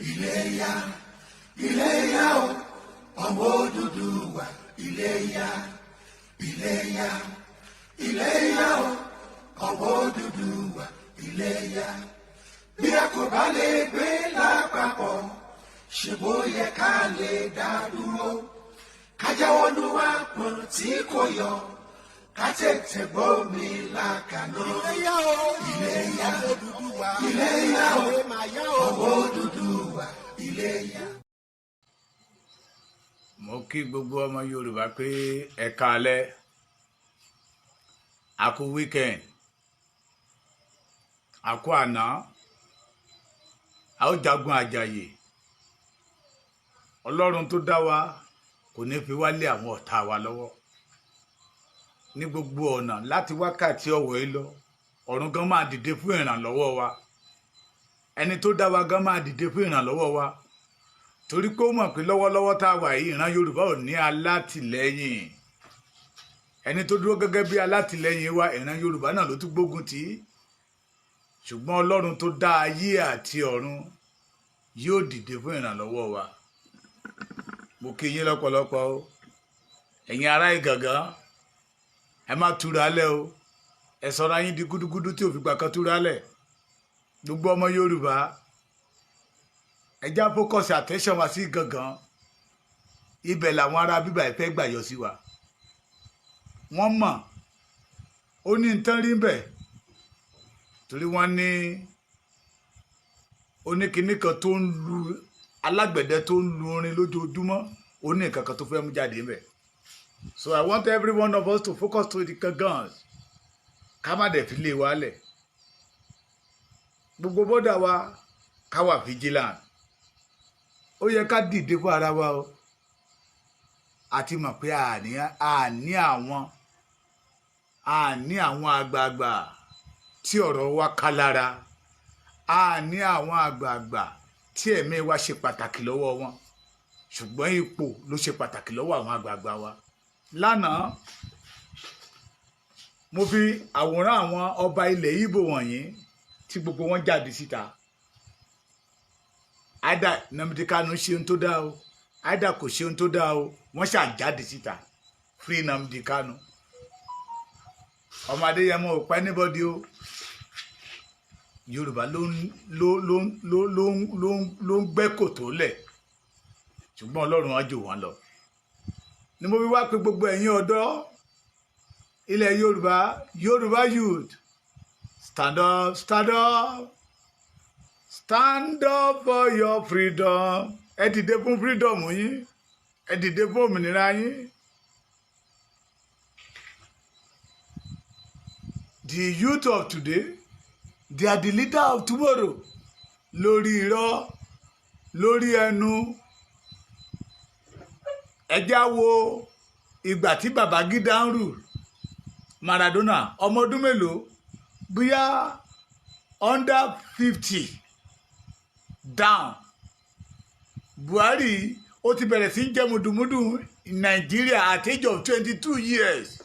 Iléyá, Iléyá o, ọmọ Odùduwà, Iléyá, Iléyá, Iléyá o, ọmọ Odùduwà, Iléyá. Bí a kò bá lè gbé lápapọ̀, ṣe bó yẹ ká lè dá dúró. Ká jáwọ́ nú àpọ̀n tí kò yọ, ká tètè gbómi lákaná. Iléyá o, Iléyá, ọmọ Odùduwà, Iléyá o, ẹ máa yá o. ọmọ Odùduwà, Iléyá. Mo kí gbogbo ọmọ Yorùbá pé ẹ káalẹ́, a kú weekend, a kú àná, a ó jagun àjàyè. Ọlọ́run tó dá wa kò ní fi wá lé àwọn ọ̀tá wa lọ́wọ́ ní gbogbo ọ̀nà. Láti wákàtí ọ̀wọ̀ yìí lọ, ọ̀run gan máa dìde fún ìrànlọ́wọ́ wa. Ẹni tó dá wa gan máa dìde fún ìrànlọ́wọ́ wa, torí pé ó mọ̀ pé lọ́wọ́lọ́wọ́ tá a wà yìí, ìran Yorùbá ò ní alátìlẹ́yìn. Ẹni tó dúró gẹ́gẹ́ bí alátìlẹ́yìn wa, ìran Yorùbá náà ló tún gbógun tì í. Ṣùgbọ́n Ọlọ́run tó dá ayé àti ọ̀run yóò dìde fún ìrànlọ́wọ́ wa. Mo kí yín lọ́pọ̀lọpọ̀ o. Ẹ̀yin ará Ìgàngán, ẹ má túra lẹ̀ o. Ẹ sọra yín di gúdúgúdú tí ò fi gbà kan túra lẹ̀. Gbogbo ọmọ Yorùbá, ẹ já focus attention wa sí Ìgàngán. Ibẹ̀ làwọn ará bíbà ẹ fẹ́ gbà yọ sí wa. Wọ́n mọ̀ ó ní nǹkan rí bẹ́ẹ̀, torí wọ́n ní oníkinní kan tó ń lu alágbẹ̀dẹ, tó ń lu orin lójoojúmọ́, ó ní nǹkan kan tó fẹ́ mú jáde ńbẹ̀. So I want every one of us to focus to the Gangans, ká má dẹ̀ fi lé wa lẹ̀. Gbogbo border wa, ká wà vigilant. Ó yẹ ká dìde fún ara wa o. Àti mọ̀ pé àní àwọn àgbààgbà tí ọ̀rọ̀ wa ká lára, àní àwọn àgbààgbà tí ẹ̀mí wa ṣe pàtàkì lọ́wọ́ wọn, ṣùgbọ́n ipò ló ṣe pàtàkì lọ́wọ́ àwọn àgbààgbà wa. Lánàá, mo fi àwòrán àwọn ọba ilẹ̀ Ìgbò wọ̀nyí tí gbogbo wọn jáde síta. Either Nnamdi Kanu ṣe ohun tó dáa o, either kò ṣe ohun tó dáa o, wọ́n ṣáà jáde síta, "Free Nnamdi Kanu." Ọmọ Adéyẹmọ ò pa anybody o. Yorùbá ló ń ló ló ló ló ló ló ń gbẹ́ kòtò lẹ̀, ṣùgbọ́n Ọlọ́run á jò wọ́n lọ. Ni mo fi wá pé gbogbo ẹ̀yin ọ̀dọ́ ilẹ̀ Yorùbá, Yorùbá youth, stand up, stand up, stand up for your freedom. Ẹ dìde fún freedom yín, ẹ dìde fún òmìnira yín. The youth of today, they are the leader of tomorrow. Lórí irọ́, lórí ẹnu, ẹ já wo ìgbà tí Babangida ń rù. Maradona, ọmọ ọdún mélòó? Bóyá under 50 down. Buhari, ó ti bẹ̀rẹ̀ sí í jẹ́ mùdùmùdù Nàìjíríà at age of 22 years.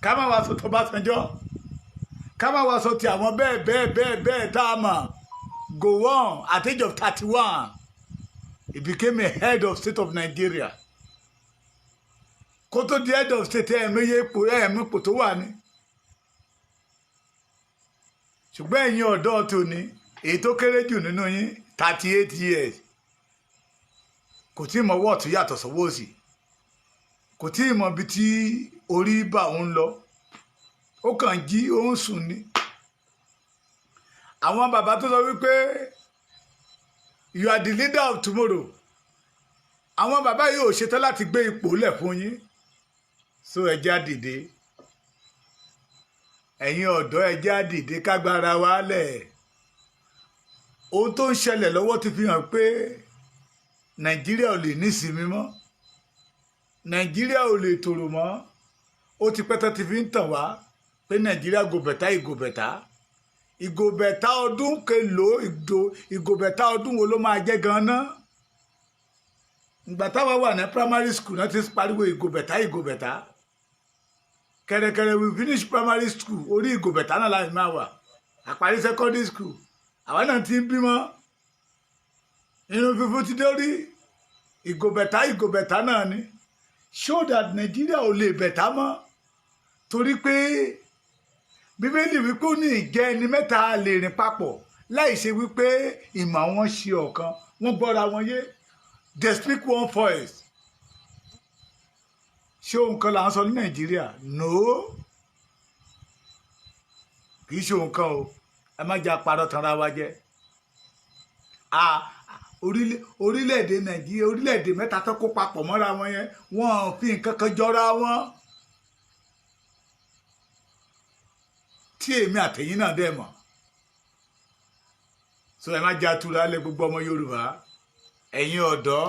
Ká má wá sọ tỌbásanjọ́, ká má wá sọ ti àwọn bẹ́ẹ̀ bẹ́ẹ̀ bẹ́ẹ̀ bẹ́ẹ̀ tá a mọ̀. Gowon, at age of 31, he became a head of state of Nigeria. Kó tó di head of state, ẹ̀ẹ̀mẹyẹ ipò, ẹ̀ẹ̀mí ipò tó wà ní. Ṣùgbọ́n ẹ̀yin ọ̀dọ́ tòní, èyí tó kéré jù nínú yín, 38 years, kò tí ì mọ ọwọ́ ọ̀tún yàtọ̀ sọ́wọ́ òsì, kò tí ì mọ ibi tí orí bá òun lọ. Ó kàn jí, ó ń sùn ni. Àwọn bàbá tó sọ wípé "You are the leader of tomorrow", àwọn bàbá yìí ò ṣetán láti gbé ipò lẹ̀ fún yín. So ẹ jẹ́ á dìde, ẹ̀yin ọ̀dọ́, ẹ jẹ́ á dìde kágbára wa lẹ̀. Ohun tó ń ṣẹlẹ̀ lọ́wọ́ ti fi hàn pé Nàìjíríà ò lè nísinmi mọ́, Nàìjíríà ò lè tòrò mọ́. Ó ti pẹ́ tó ti fi ń tàn wá pé Nàìjíríà go better, e go better, e go better. Ọdún kelòó e go better? Ọdún wo ló máa jẹ́ gan-an? Ìgbà táwa wà ní primary school náà ti pariwo "e go better, e go better". Kẹ̀rẹ̀kẹ̀rẹ̀, we finish primary school, orí e go better náà láti máa wà. Àparí secondary school, àwa náà ti ń bímọ. Irun funfun ti dórí, ìgò better, ìgò better náà ni. Show that Nigeria ò lè better mọ́, torí pé Bíbélì wípé ó ní ìjẹ́ ẹni mẹ́ta lè rìn papọ̀ láì ṣe wípé ìmọ̀ wọn ṣe ọ̀kan, wọ́n gbọ́ra wọn yé? They speak one voice. Ṣé ohun kan là ń sọ ní Nàìjíríà? No, kì í ṣe ohun kan o. Ẹ má jẹ́ àparọ́ tanra wa jẹ́. Orílẹ̀-èdè Nàìjíríà, orílẹ̀-èdè mẹ́ta tó kó papọ̀ mọ́ra wọn yẹn, wọ́n fi nǹkan kan jọra wọn tí èmi àtẹ̀yìn náà dẹ̀ mọ̀. So ẹ má jẹ́ àtúrà lé gbogbo ọmọ Yorùbá, ẹ̀yin ọ̀dọ́,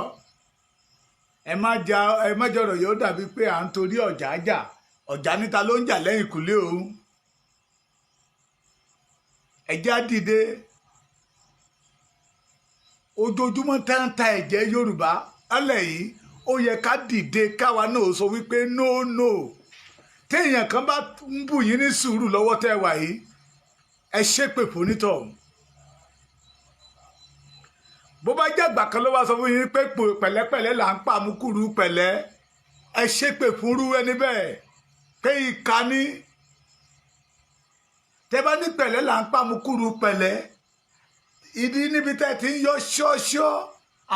ẹ má ja, ẹ má jọ̀rọ̀ yóò dàbí pé à ń torí ọ̀jà jà. Ọ̀jà níta ló ń jà lẹ́yìn kùlé òun. Ẹ jẹ́ á dìde. Ojoojúmọ́ tá ń ta ẹ̀jẹ̀ Yorùbá ọlẹ̀ yìí, ó yẹ ká dìde, káwa náà sọ wípé no, no. Téèyàn kan bá ń bù yín ní sùúrù lọ́wọ́ tẹ́ wà yìí, ẹ ṣépè fónítọ̀hún. Bó bá jẹ́ àgbà kan ló wá sọ fún yín pé pẹ̀lẹ́pẹ̀lẹ́ là ń pàmùkùrù pẹ̀lẹ́, ẹ ṣépè fúnrú ẹni bẹ́ẹ̀ pé ìkà ni. Tẹ́ bá ní pẹ̀lẹ́ là ń pàmùkùrù pẹ̀lẹ́, ìdí níbi tẹ́ ti ń yọ ṣọ́ṣọ́,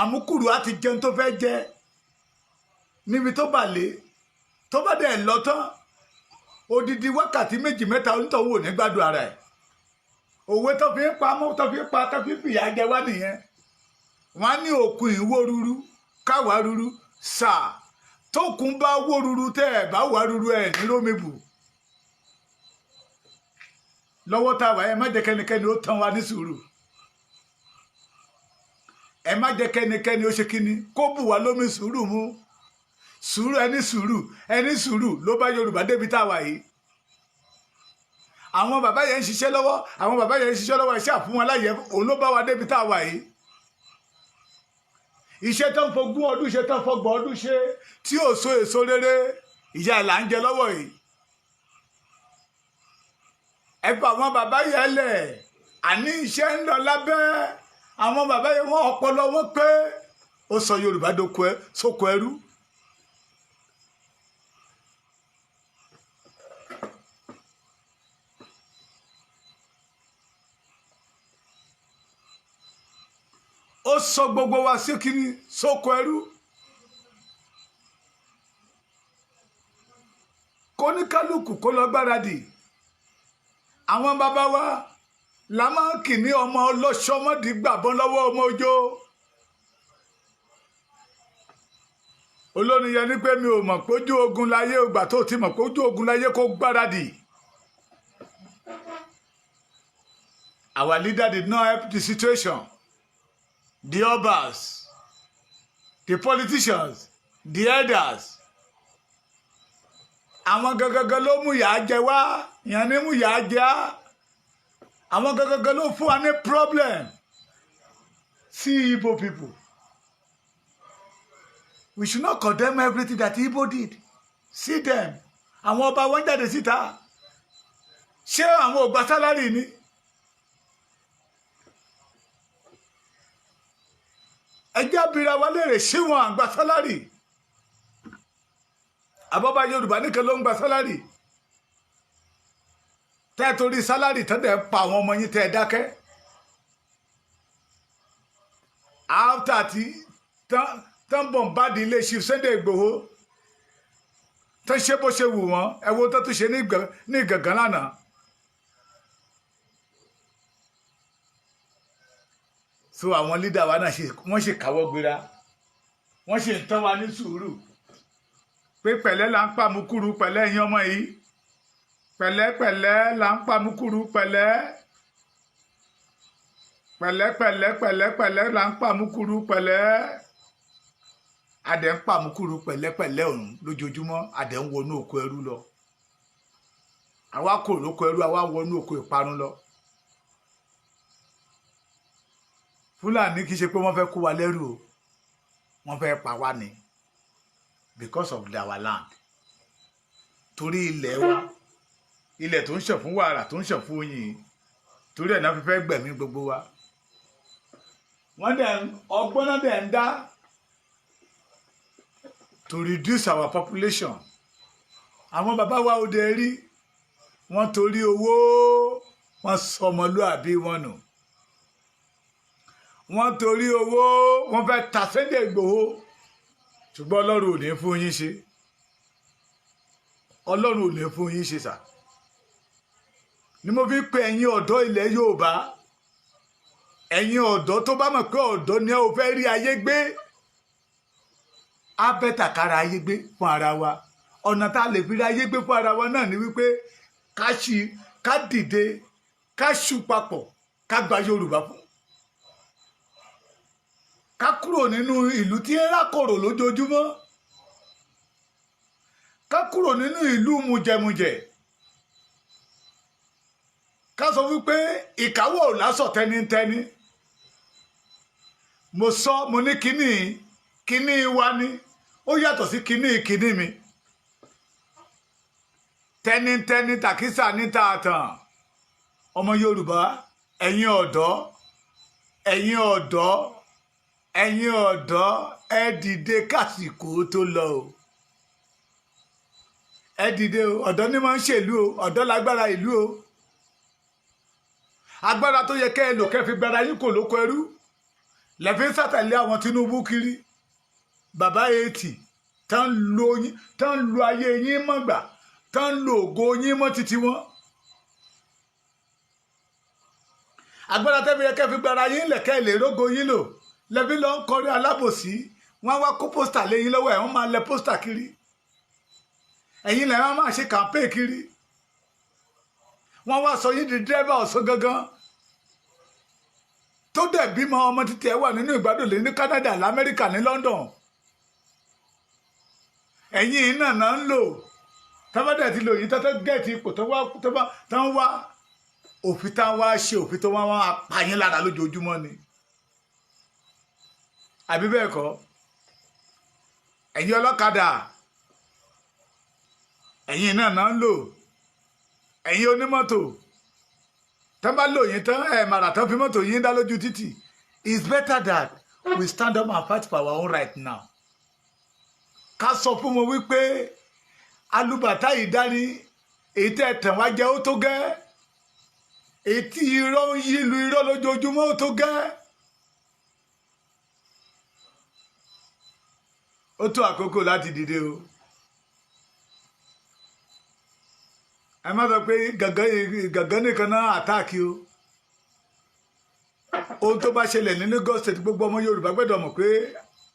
àmúkùrù á ti jẹun tó fẹ́ jẹ níbi tó bà lé, tó bá dẹ̀ lọ tán, odidi wákàtí 2, 3, onítọ̀hún ò ní gbádùn ara ẹ̀. Òwe tó fi ń pamọ́, tó fi ń pa, tó fi ń fìyà jẹ wá nìyẹn. Wọ́n á ní òkun ìwó ruru káwá ruru sáà. Tókun bá wó ruru, tẹ́ ẹ̀ bá wà ruru, ẹ̀ ní rómi bù. Lọ́wọ́ tá a wà, ẹ má jẹ́ kẹ́nikẹ́ni ó tán wa ní sùúrù. Ẹ má jẹ́ kẹ́nikẹ́ni ó ṣe kíni kó bù wá lómi sùúrù mú. Sùúrù, ẹni sùúrù, ẹni sùúrù ló bá Yorùbá débi tá a wà yìí. Àwọn bàbá yẹn ń ṣiṣẹ́ lọ́wọ́, àwọn bàbá yẹn ń ṣiṣẹ́ lọ́wọ́. Iṣẹ́ àfún wọn láyẹ, òun ló bá wa débi tá a wà yìí. Iṣẹ́ tó ń fogún ọdún ṣe, tó ń fọgbọ̀n ọdún ṣe, tí ò so èso rere, ìyà là ń jẹ lọ́wọ́ yìí. Ẹ fà àwọn bàbá yẹn lẹ̀. Àní iṣẹ́ ń lọ lábẹ́ àwọn bàbá yẹn, wọ́n ọpọlọ wọn pé ó sọ Yorùbá doko ẹ sóko ẹrú. Ó sọ gbogbo wa sí kíní, sóko ẹrú. Kóníkálukú kó lọ gbáradì. Àwọn bàbá wa la máa ń kì ní ọmọ ọlọ́ṣọ́mọdì gbàbọ́n lọ́wọ́ ọmọ ojó. Olórin yẹn ní pé mi ò mọ̀ pé ojú ogun láyé. Ògbà tó ti mọ̀ pé ojú ogun láyé, kó gbáradì. Our leader did not help the situation. The obas, the politicians, the elders, àwọn gangan ló mú yàá jẹ wá, ìyẹn ní mú yàá jẹ á. Àwọn gangan ló fún wa ní problem. See Igbo people, we should not condemn everything that Igbo did. See them, àwọn ọba wọn jáde síta. Ṣé àwọn ò gba salary ni? Ẹ jẹ́ abira wa léèrè, ṣé wọn à gba salary? Àbọ́bá Yorùbá nìkan ló ń gba salary? Tẹ́ ẹ torí salary tẹ́ ẹ pa àwọn ọmọ yín, tẹ́ ẹ dákẹ́. After tí tán bombard ilé Chief Sunday Igboho, tán ṣe bó ṣe wù wọ́n, ẹ wo tó tún ṣe ní Ìgàngán lánàá. So àwọn leader wa náà wọ́n ṣe káwọ́ gbéra, wọ́n ṣe ń tán wa ní sùúrù pé pẹ̀lẹ́ là ń pàmùkúrú pẹ̀lẹ́. Ẹ̀yin ọmọ yìí, pẹ̀lẹ́pẹ̀lẹ́ là ń pàmùkúrú pẹ̀lẹ́, pẹ̀lẹ́pẹ̀lẹ́, pẹ̀lẹ́pẹ̀lẹ́ là ń pàmùkúrú pẹ̀lẹ́. Adẹ̀ ń pàmùkúrú pẹ̀lẹ́pẹ̀lẹ́ ọ̀hún lójoojúmọ́, adẹ̀ ń wọnú oko ẹrú lọ. Àwa kò lóko ẹrú, àwa wọnú oko ìparun lọ. Fúlàní kì í ṣe pé wọ́n fẹ́ kó wa lẹ́rù o, wọ́n fẹ́ pa wá ni because of our land. Torí ilẹ̀ wa, ilẹ̀ tó ń ṣàn fún wàrà, tó ń ṣàn fún oyin, torí ẹ̀ náà fi fẹ́ gbẹ̀mí gbogbo wa. Wọ́n dẹ̀ ọgbọ́n náà dẹ̀ ń dá to reduce our population. Àwọn bàbá wa ò dẹ̀ rí wọ́n, torí owó wọ́n sọmọlúàbí wọn nù. Wọ́n torí owó, wọ́n fẹ́ ta Sunday Ìgbòho, ṣùgbọ́n Ọlọ́run ò ní fún yín ṣe. Ọlọ́run ò ní fún yín ṣe sà. Ni mo fi pe ẹ̀yin ọ̀dọ́ ilẹ̀ Yorùbá, ẹ̀yin ọ̀dọ́ tó bá mọ̀ pé ọ̀dọ́ ni ẹ ò fẹ́ rí ayé gbé, á better kára ayé gbé fún ara wa. Ọ̀nà tá a lè fi rí ayé gbé fún ara wa náà ni wípé ká ṣì ká dìde, ká ṣù papọ̀, ká gba Yorùbá fún, ká kúrò nínú ìlú tí ń rákòrò lójoojúmọ́, ká kúrò nínú ìlú mujẹmujẹ, ká sọ wípé ìkáwọ́ ò lásọ̀ tẹnitẹni. Mo sọ, mo ní kíní kíní wa ni ó yàtọ̀ sí kíní kíní mi. Tẹnitẹni tàkísà ní tààtàn. Ọmọ Yorùbá, ẹ̀yin ọ̀dọ́, ẹ̀yin ọ̀dọ́, ẹ̀yin ọ̀dọ́, ẹ dìde kásìkò tó lọ o. Ẹ dìde o. Ọ̀dọ́ ni máa ń ṣèlú o. Ọ̀dọ́ lágbára ìlú o. Agbára tó yẹ kẹ́ ẹ lò, kẹ́ fi gbára yín kò lóko ẹrú, lẹ́fí ń sàtẹ̀lé àwọn Tinubu kiri, bàbá 80 tán lo yín, tán lo ayé yín mọ́gbà, tán lo ògo yín mọ́ títí wọn. Agbára tẹ́fi yẹ kẹ́ fi gbára yín lẹ̀, kẹ́ ẹ lè rógo yín lò, lẹ́fí lọ ń kọrin alábòsí. Wọ́n wá kó poster lé yín lọ́wọ́ ẹ̀, wọ́n máa lẹ poster kiri. Ẹ̀yin lẹ́ wọ́n máa ṣe campaign kiri. Wọ́n wá sọ yín di dírẹ́bà ọ̀sán gangan tó dẹ̀ bímọ ọmọ títí ẹ̀ wà nínú ìgbádùn lé ní Canada, lamẹ́ríkà, ní London. Ẹ̀yin náà náà ń lò tọ́bọ̀dẹ̀ ti lò yín tọ́tọ́ get ipò tó wá tó ń wá òfin tá wá ṣe, òfin tó wá wá pa yín lára lójoojúmọ́ ni, àbí bẹ́ẹ̀ kọ́? Ẹ̀yin ọlọ́kadà, ẹ̀yin náà náà ń lò. Ẹ̀yin onímọ́tò, tán bá lò yín tán, ẹ̀ màrà tán fi mọ́tò yín dá lójú títì. It's better that we stand up and fight for our own right now. Ká sọ fún wọn wípé alùbàtà ìdání èyí tẹ́ tàn wá jẹ́, ó tó gẹ́. Èyí tí irọ́ ń yí lu irọ́ lójoojúmọ́, ó tó gẹ́. Ó tó àkókò láti dìde o. Ẹ má sọ pé gàngán nìkan náà attack o. Ohun tó bá ṣẹlẹ̀ ní Lagos State, gbogbo ọmọ Yorùbá gbọ́dọ̀ mọ̀ pé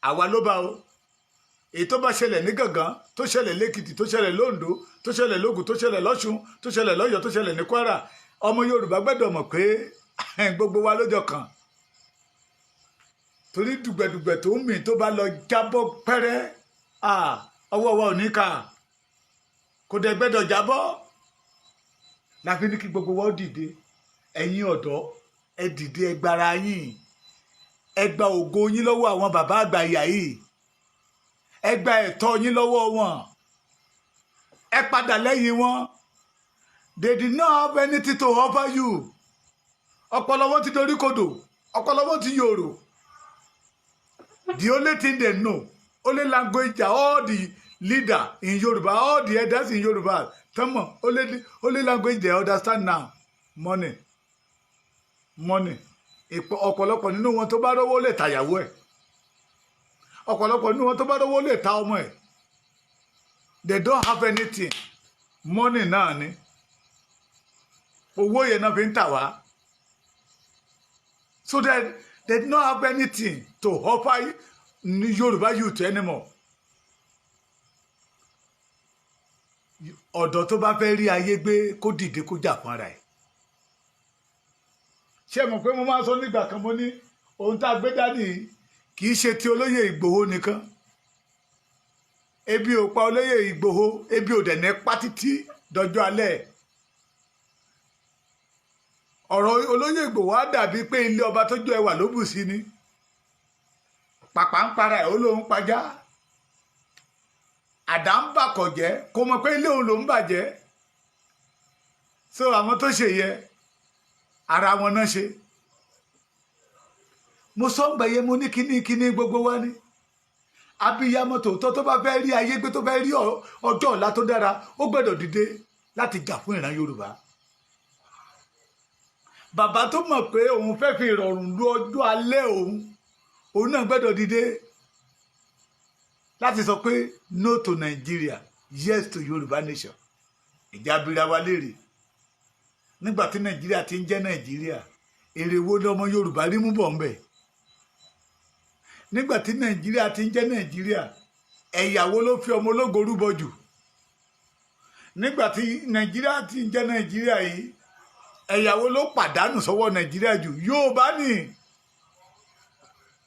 àwa ló bá o. Èyí tó bá ṣẹlẹ̀ ní Gàngán, tó ṣẹlẹ̀ lẹ́kìtì, tó ṣẹlẹ̀ lóńdó, tó ṣẹlẹ̀ lógùn, tó ṣẹlẹ̀ lọ́ṣun, tó ṣẹlẹ̀ lọ́yọ̀, tó ṣẹlẹ̀ ní Kwara, ọmọ Yorùbá gbọ́dọ̀ mọ̀ pé gbogbo wa lójọ kàn, torí dùgbẹ̀dùgbẹ̀ tó ń mì, tó bá lọ jábọ́ pẹ́rẹ́, ọwọ́ wa ò ní kà, kò dẹ̀ gbẹ́dọ̀ jábọ́. Láfi ní kí gbogbo wa ó dìde. Ẹ̀yin ọ̀dọ́, ẹ dìde, ẹ gbára yín, ẹ gba ògo yín lọ́wọ́ àwọn bàbá àgbà ìyá yìí, ẹ gba ẹ̀tọ́ yín lọ́wọ́ wọn, ẹ padà lẹ́yìn wọn. They did not have anything to offer you. Ọpọlọ wọn ti dorí kodò, ọpọlọ wọn ti yòrò. The only thing they know, only language, all the leader in Yoruba, all the elders in Yoruba tọmọ, only language they understand now, money, money. Ọ̀pọ̀lọpọ̀ nínú wọn tó bá rówó lè tàyàwó ẹ̀, ọ̀pọ̀lọpọ̀ nínú wọn tó bá rówó lè ta ọmọ ẹ̀. They don't have anything. Money náà ni, owó yẹn náà fi ń tà wá. So that they don't have anything to offer Yorùbá youth anymore. Ọ̀dọ́ tó bá fẹ́ rí ayé gbé, kó dìde, kó jà fún ara ẹ̀. Ṣé mọ̀ pé mo máa ń sọ nígbà kan, mo ní ohun tá a gbé dání yìí kì í ṣe ti olóyè Ìgbòho nìkan. Ebi ò pa olóyè Ìgbòho, ebi ò dẹ̀ ní pa títí dọjọ́ alẹ́. Ọ̀rọ̀ olóyè Ìgbòho á dàbí pé ilé ọba tó jọ ẹwà ló bù sí ni. Pàpà ń para ẹ̀, ó lóun pajá, àdá ń bàkọ̀ jẹ́, kó mọ̀ pé ilé òun ló ń bàjẹ́. So àwọn tó ṣe yẹ ara wọn náà ṣe. Mo sọ ń gbẹ̀yẹ, mo ní kíní kíní gbogbo wa ní abiyamọ tòótọ́ tó bá fẹ́ rí ayé gbé, tó fẹ́ rí ọjọ́ ọ̀la tó dára, ó gbọ́dọ̀ dìde láti jà fún ìran Yorùbá. Bàbá tó mọ̀ pé òun fẹ́ fi ìrọ̀rùn lu ọjọ́ alẹ́ òun, òun náà gbọ́dọ̀ dìde láti sọ pé no to Nigeria, yes to Yorùbá nation. Ìjà abira wa léèrè, nígbà tí Nàìjíríà ti ń jẹ́ Nàìjíríà, èrè wo lọmọ Yorùbá rí mú bọ̀ ńbẹ̀? Nígbà tí Nàìjíríà ti ń jẹ́ Nàìjíríà, ẹ̀yà wo ló fi ọmọ ológo rúbọ jù? Nígbà tí Nàìjíríà ti ń jẹ́ Nàìjíríà yìí, ẹ̀yà wo ló pàdánù sọ́wọ́ Nàìjíríà jù? Yorùbá ní.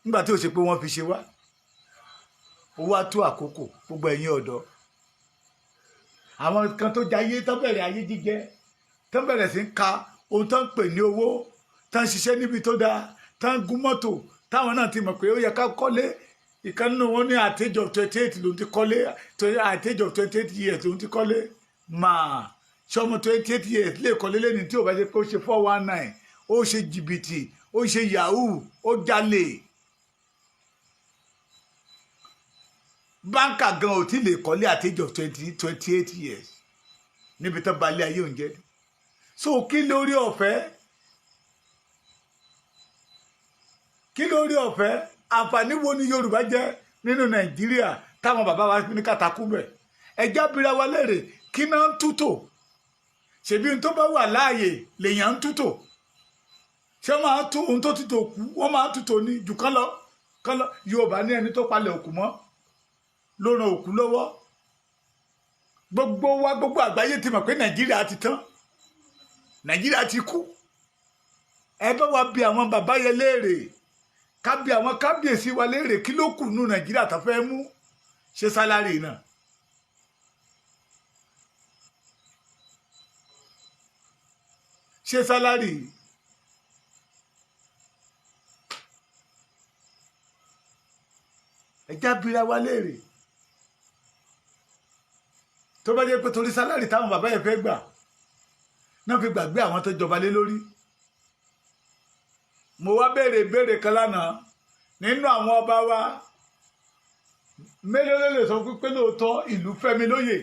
Nígbà tí ó ṣe pé wọ́n fi ṣe wá, ó wá tó àkókò. Gbogbo ẹ̀yin ọ̀dọ́, àwọn kan tó jayé, tó bẹ̀rẹ̀ ayé jíjẹ, tó bẹ̀rẹ̀ sí ń ka ohun tó ń pè ní owó, tó ń ṣiṣẹ́ níbi tó dáa, tó ń gun mọ́tò, táwọn náà ti mọ̀ pé ó yẹ ká kọ́lé. Ìkan nínú wọn ní at age of 28 lòun ti kọ́lé, at age of 28 years lòun ti kọ́lé. Máa ṣọmọ 28 years lè kọ́lé lẹ́ni tí ò bá jẹ́ pé ó ṣe 419, ó ṣe jìbìtì, ó ṣe yahoo, ó jalè? Banker gan ò tí lè kọ́lé at age of 28 years níbi tó balẹ̀ ayé òun jẹ́. So kí lórí ọ̀fẹ́, kí lórí ọ̀fẹ́, àǹfààní wo ni Yorùbá jẹ́ nínú Nàìjíríà táwọn bàbá wa ní kàtàkù bẹ̀? Ẹjá bira wa léèrè, kí náà ń tútò? Ṣèbí ohun tó bá wà láàyè lèèyàn ń tútò. Ṣé wọ́n máa tú ohun tó ti tò kú? Wọ́n máa tútò ní jù kán lọ kán lọ. Yorùbá ní ẹni tó palẹ̀ òkú mọ́ ló ran òkú lọ́wọ́. Gbogbo wa, gbogbo àgbáyé ti mọ̀ pé Nàìjíríà ti tán, Nàìjíríà ti kú. Ẹ bá wa bi àwọn bàbá yẹn léèrè, ká bi àwọn kábíyèsí wa léèrè, kí ló kù nù Nàìjíríà tó fẹ́ mú? Ṣe salary náà? Ṣe salary? Ẹ já bira wa léèrè. Tó bá jẹ́ pé torí salary táwọn bàbá yẹn fẹ́ gbà náà fi gbàgbé àwọn tó jọba lé lórí. Mo wá béèrè ìbéèrè kan lánàá: nínú àwọn ọba wa, mélòó ló lè sọ pé lóòótọ́ ìlú fẹ́mi lóyè?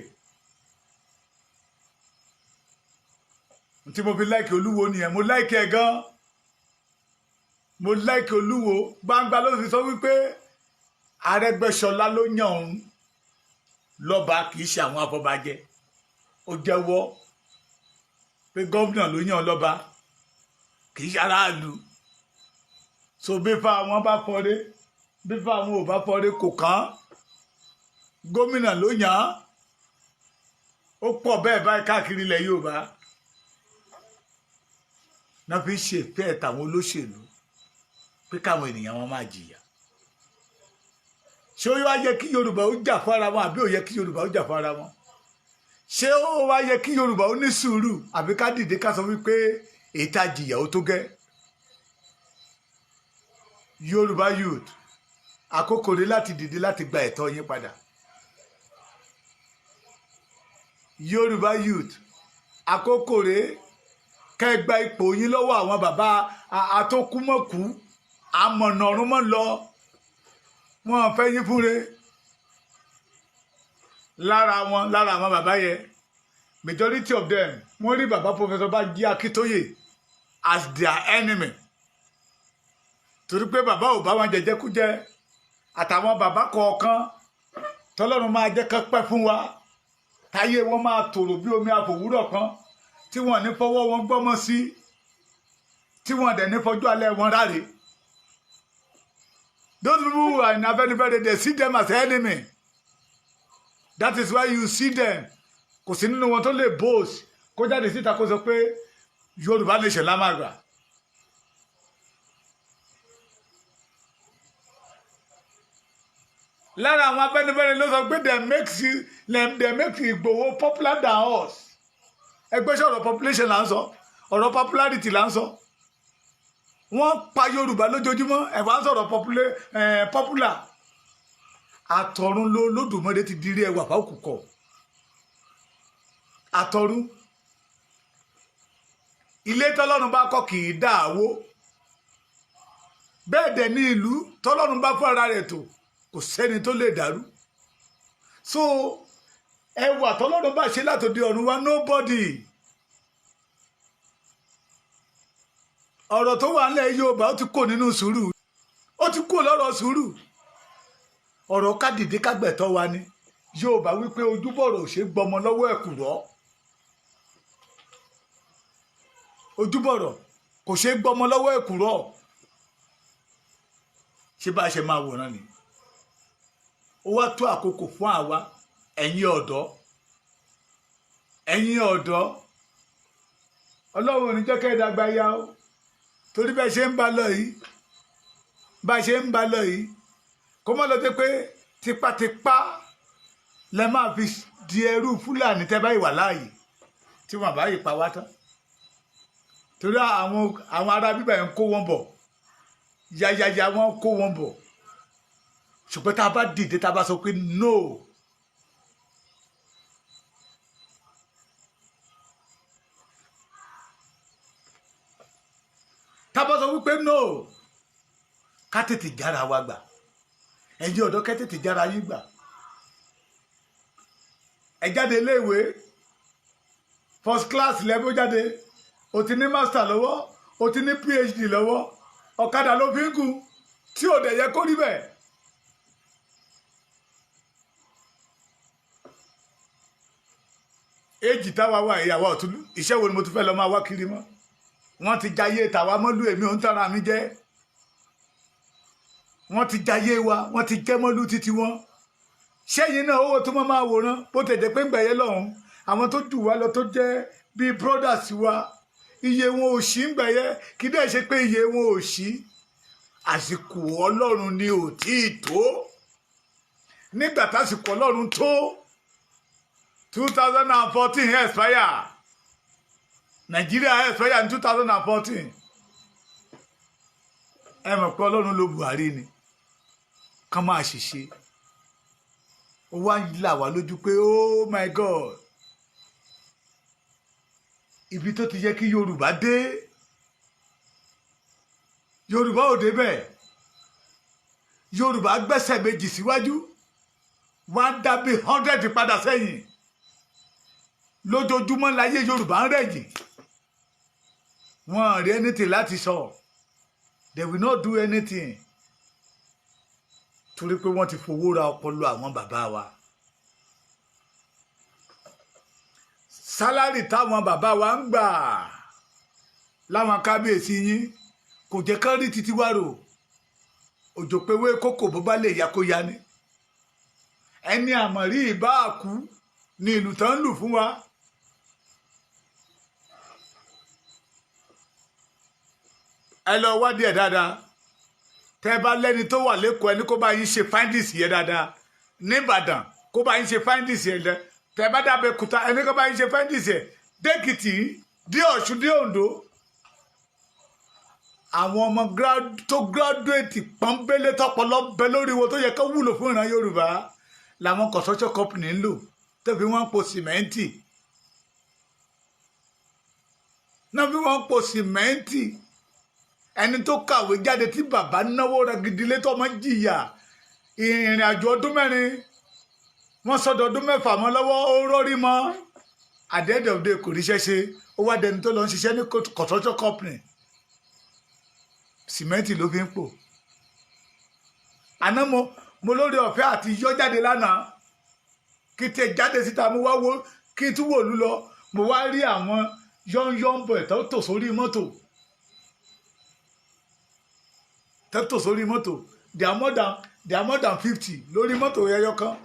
Tí mo fi like Olúwo nìyẹn. Mo like ẹ gan, mo like Olúwo. Gbangba ló fi sọ wípé Arẹ́gbẹ́ṣọlá ló yàn òun lọ́ba, kì í ṣe àwọn afọbajẹ. Ó jẹ́wọ́ pé gómìnà ló yàn lọ́ba, kì í ṣe aráàlú. So bí fa àwọn bá fọre, bí fa àwọn ò bá fọre, kò kàn. Gómìnà ló yàn án. Ó pọ̀ bẹ́ẹ̀ báyìí káàkiri ilẹ̀ Yorùbá náà fi ṣèfẹ́ tàwọn olóṣèlú pé káwọn ènìyàn wọn máa jìyà. Ṣé ó wá yẹ kí Yorùbá ó jà fún ara wọn, àbí ó yẹ kí Yorùbá ó jà fún ara wọn? Ṣé ó wá yẹ kí Yorùbá ó ní sùúrù, àbí ká dìde ká sọ wípé èyí tá a jìyà ó tó gẹ́? Yorùbá youth, àkókò rẹ̀ láti dìde láti gba ẹ̀tọ́ yín padà. Yorùbá youth, àkókò rẹ̀ kẹ́ ẹ gba ipò yín lọ́wọ́ àwọn bàbá àtọkùmọ̀kú àmọ̀nà ọ̀run mọ́ lọ. Wọn fẹ́ yín fúnre lára wọn, lára àwọn bàbá yẹn. Majority of them, wọ́n rí bàbá Professor Banji Akíntóyè as their enemy, torí pé bàbá ò bá wọn jẹjẹkújẹ, àtàwọn bàbá kọ̀ọ̀kan tọ́lọ́run máa jẹ́ kán pẹ́ fún wa, táyé wọn máa tòrò bí omi àfòwúrọ̀ kan, tí wọ́n ní fọwọ́ wọn gbọ́mọ sí, tí wọ́n dẹ̀ ní fọjú alẹ́ wọn ráre. Those people who are in Afenifere, they see them as enemy. That is why you see them, kò sí nínú wọn tó lè boast kó jáde síta kó sọ pé Yorùbá nation la máa gbà. Lára àwọn Afẹ́nifẹ́re ló sọ pé they make Ìgbòho popular than us. Ẹgbẹ́ sọ̀rọ̀, population là ń sọ, ọ̀rọ̀ popularity là ń sọ. Wọ́n pa Yorùbá lójoojúmọ́, ẹ̀fà ń sọ̀rọ̀ popular. Àtọ̀run ló Lódùmarè ti dirí ẹwà fáwọkùkọ àtọ̀run. Ilé tọ́lọ́run bá kọ́ kì í dà wó. Bẹ́ẹ̀ dẹ̀ ní ìlú tọ́lọ́run bá fún ara rẹ̀ tó, kò sẹ́ni tó lè dàrú. So ẹwà tọ́lọ́run bá ṣe látòdì ọ̀run wa, nobody. Ọ̀rọ̀ tó wà nílẹ̀ Yorùbá, ó ti kó nínú sùúrù, ó ti kó lọ́rọ̀ sùúrù. Ọ̀rọ̀ ká dìde ká gbẹ̀tọ́ wa ni. Yorùbá wípé ojúbọ̀rọ̀ ò ṣe gbọmọ lọ́wọ́ ẹ̀kùrọ́. Ojúbọ̀rọ̀ kò ṣe gbọmọ lọ́wọ́ ẹ̀kùrọ́. Ṣé bá a ṣe máa wòran ni? Ó wá tó àkókò fún àwa, ẹ̀yin ọ̀dọ́, ẹ̀yin ọ̀dọ́. Ọlọ́run ò ní jẹ́ kẹ́ ẹ dàgbà ya o, torí bẹ́ẹ̀ ṣe ń bá lọ yìí, bá ṣe ń bá lọ yìí, kó má lọ dé pé tipátipá lẹ máa fi di ẹrú Fúlàní tẹ́ báyìí wà láàyè, tí wọn bá yìí pa wá tán, torí àwọn ará bíbá yẹn ń kó wọn bọ̀ yayaya, wọn kó wọn bọ̀. Ṣùgbọ́n tá a bá dìde, tá a bá sọ pé no, tá a bá sọ wípé no, ká tètè jára wa gbà. Ẹ̀yin ọ̀dọ́, kẹ́ tètè jára yín gbà. Ẹ jáde iléèwé, first class lẹ́bó jáde, o ti ní master lọ́wọ́, o ti ní PhD lọ́wọ́, ọ̀kadà ló fi ń gùn, tí ò dẹ̀ yẹ kó rí bẹ́ẹ̀. Éjì táwa wà, ìyàwó ọ̀tún, iṣẹ́ wo ni mo tún fẹ́ lọ máa wá kiri mọ́? Wọ́n ti jayé tàwa mọ́lú. Èmi ò ń tara mi jẹ́. Wọ́n ti jayé wa, wọ́n ti jẹ́ mọ́lú títí wọn. Ṣẹ́yìn náà owó tó máa wòran, bó tẹ̀jẹ̀ pé ń gbẹ̀yẹ lọ́hùn, àwọn tó jù wá lọ, tó jẹ́ bíi brothers wa, iye wọn ò sí ń gbẹ̀yẹ. Kí dẹ́ ṣe pé iye wọn ò sí, àsìkò Ọlọ́run ni ò tí ì tó. Nígbà tásìkò Ọlọ́run tó, 2014 expire, Nàìjíríà expire ní 2014. Ẹ mọ̀ pé Ọlọ́run ló Buhari ni kán máa ṣiṣẹ́. Ó wá là wá lójú pé, oh my God, ibi tó ti yẹ kí Yorùbá dé, Yorùbá ò débẹ̀. Yorùbá gbẹ́sẹ̀ méjì síwájú, wọ́n á dábí 100 padà sẹ́yìn. Lójoojúmọ́ láyé Yorùbá ń rẹ̀yìn. Wọ́n rí anything láti sọ. They will not do anything, torí pé wọ́n ti fowó ra ọpọlọ àwọn bàbá wa. Salary táwọn bàbá wa ń gbà láwọn kábíyèsí yín kò jẹ́ kán rí títí wá rò. Òjò péwé kókò, bó bá lè ya kó ya ni. Ẹni àmọ̀rí ìbá kú ní ìlú tán ń lù fún wa. Ẹ lọ wádìí ẹ̀ dáadáa. Tẹ́ bá lẹ́ni tó wà lẹ́kọ̀ọ́, ẹni kó bá yín ṣe findings yẹn dáadáa. Nìbàdàn, kó bá yín ṣe findings yẹn dẹ. Tẹ́ bá dábẹ́ kúta, ẹni kó bá yín ṣe findings yẹn. Dẹ́kìtì, dé Ọ̀ṣun, dé Oǹdó, àwọn ọmọ tó graduate pọ́nbélé, tọpọlọ bẹ lórí wọn, tó yẹ kó wúlò fún ìran Yorùbá, làwọn construction company ń lò, tó fi wọ́n po sìmẹ́ǹtì náà, fi wọ́n po sìmẹ́ǹtì. Ẹni tó kàwé jáde, tí bàbá náwó ra gidi létọ́, ọmọ jìyà ìrìn àjò ọdún 4, wọ́n sọdọ̀ ọdún 6 mọ́ lọ́wọ́, ó rọ́rí mọ́. At the end of the day, kò ríṣẹ́ ṣe. Ó wá dẹni tó lọ ń ṣiṣẹ́ ní construction company, sìmẹ́ǹtì ló fi ń pò. Àná mo lórí ọ̀fẹ́ àti yọ jáde lánàá, kí tẹ jáde síta, mo wá wo kí n tún wò lú lọ, mo wá rí àwọn young young boy tó tò sórí mọ́tò, tó tò sórí mọ́tò. They are more than 50 lórí mọ́tò ẹyọ kan,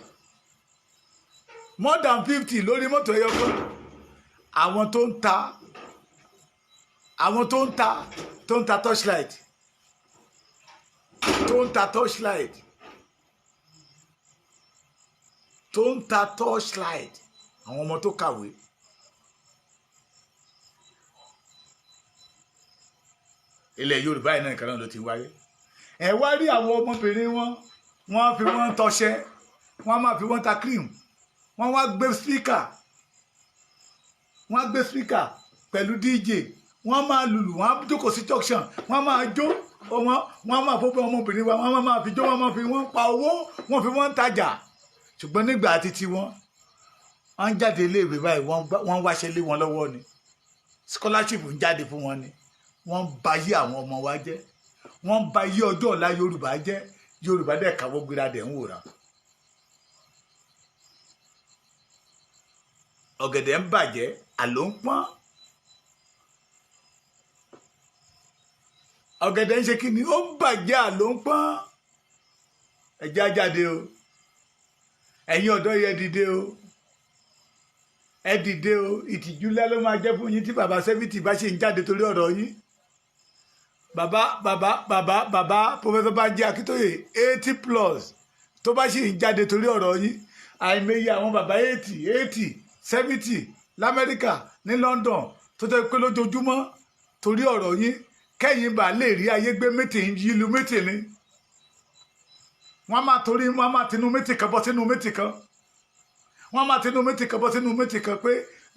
more than 50 lórí mọ́tò ẹyọ kan. Àwọn tó ń ta torchlight, tó ń ta torchlight, tó ń ta torchlight, àwọn ọmọ tó kàwé. Ilẹ̀ Yorùbá yìí náà nìkan náà ló ti wáyé. Ẹ wá rí àwọn ọmọbìnrin wọn, wọ́n fi wọ́n tọṣẹ, wọ́n máa fi wọ́n ta cream. Wọ́n wá gbé speaker, wọ́n á gbé speaker pẹ̀lú DJ, wọ́n máa lùlù, wọ́n á jókòó sí junction, wọ́n máa jó. Wọ́n máa fọ́ ọmọbìnrin wa, wọ́n máa fi jó, wọ́n máa fi wọ́n pa owó, wọ́n fi wọ́n ń tajà. Ṣùgbọ́n nígbà títí wọn, wọ́n ń jáde iléèwé báyìí, wọ́n wáṣẹ́ lé wọn lọ́wọ́ ni, scholarship ń jáde fún wọn ni. Wọ́n ń ba yé àwọn ọmọ wa jẹ́, wọ́n ń ba yé ọjọ́ ọ̀la Yorùbá jẹ́. Yorùbá dẹ̀ káwọ́ gbéra dẹ̀ ń wòran. Ọ̀gẹ̀dẹ̀ ń bàjẹ́, àló ń pọ́n. Ọ̀gẹ̀dẹ̀ ń ṣe kí ni? Ó ń bàjẹ́, àló ń pọ́n. Ẹ já jáde o, ẹ̀yin ọ̀dọ́ yẹ dìde o, ẹ dìde o. Ìtìjú ńlá ló máa jẹ́ fún yín tí bàbá 70 bá ṣe ń jáde torí ọ̀rọ̀ yín. Bàbá, bàbá, bàbá, bàbá Professor Banji Akíntóyè, 80+, tó bá ṣì ń jáde torí ọ̀rọ̀ yín, àìmọye àwọn bàbá 80, 80, 70 l'Amẹ́ríkà, ní London, tó jẹ́ pé lójoojúmọ́ torí ọ̀rọ̀ yín, kẹ́yìn bá lè rí ayé gbé, meeting yílu meeting ni wọ́n máa torí, wọ́n máa tinú meeting kan bọ́ sínú meeting kan, wọ́n máa tinú meeting kan bọ́ sínú meeting kan pé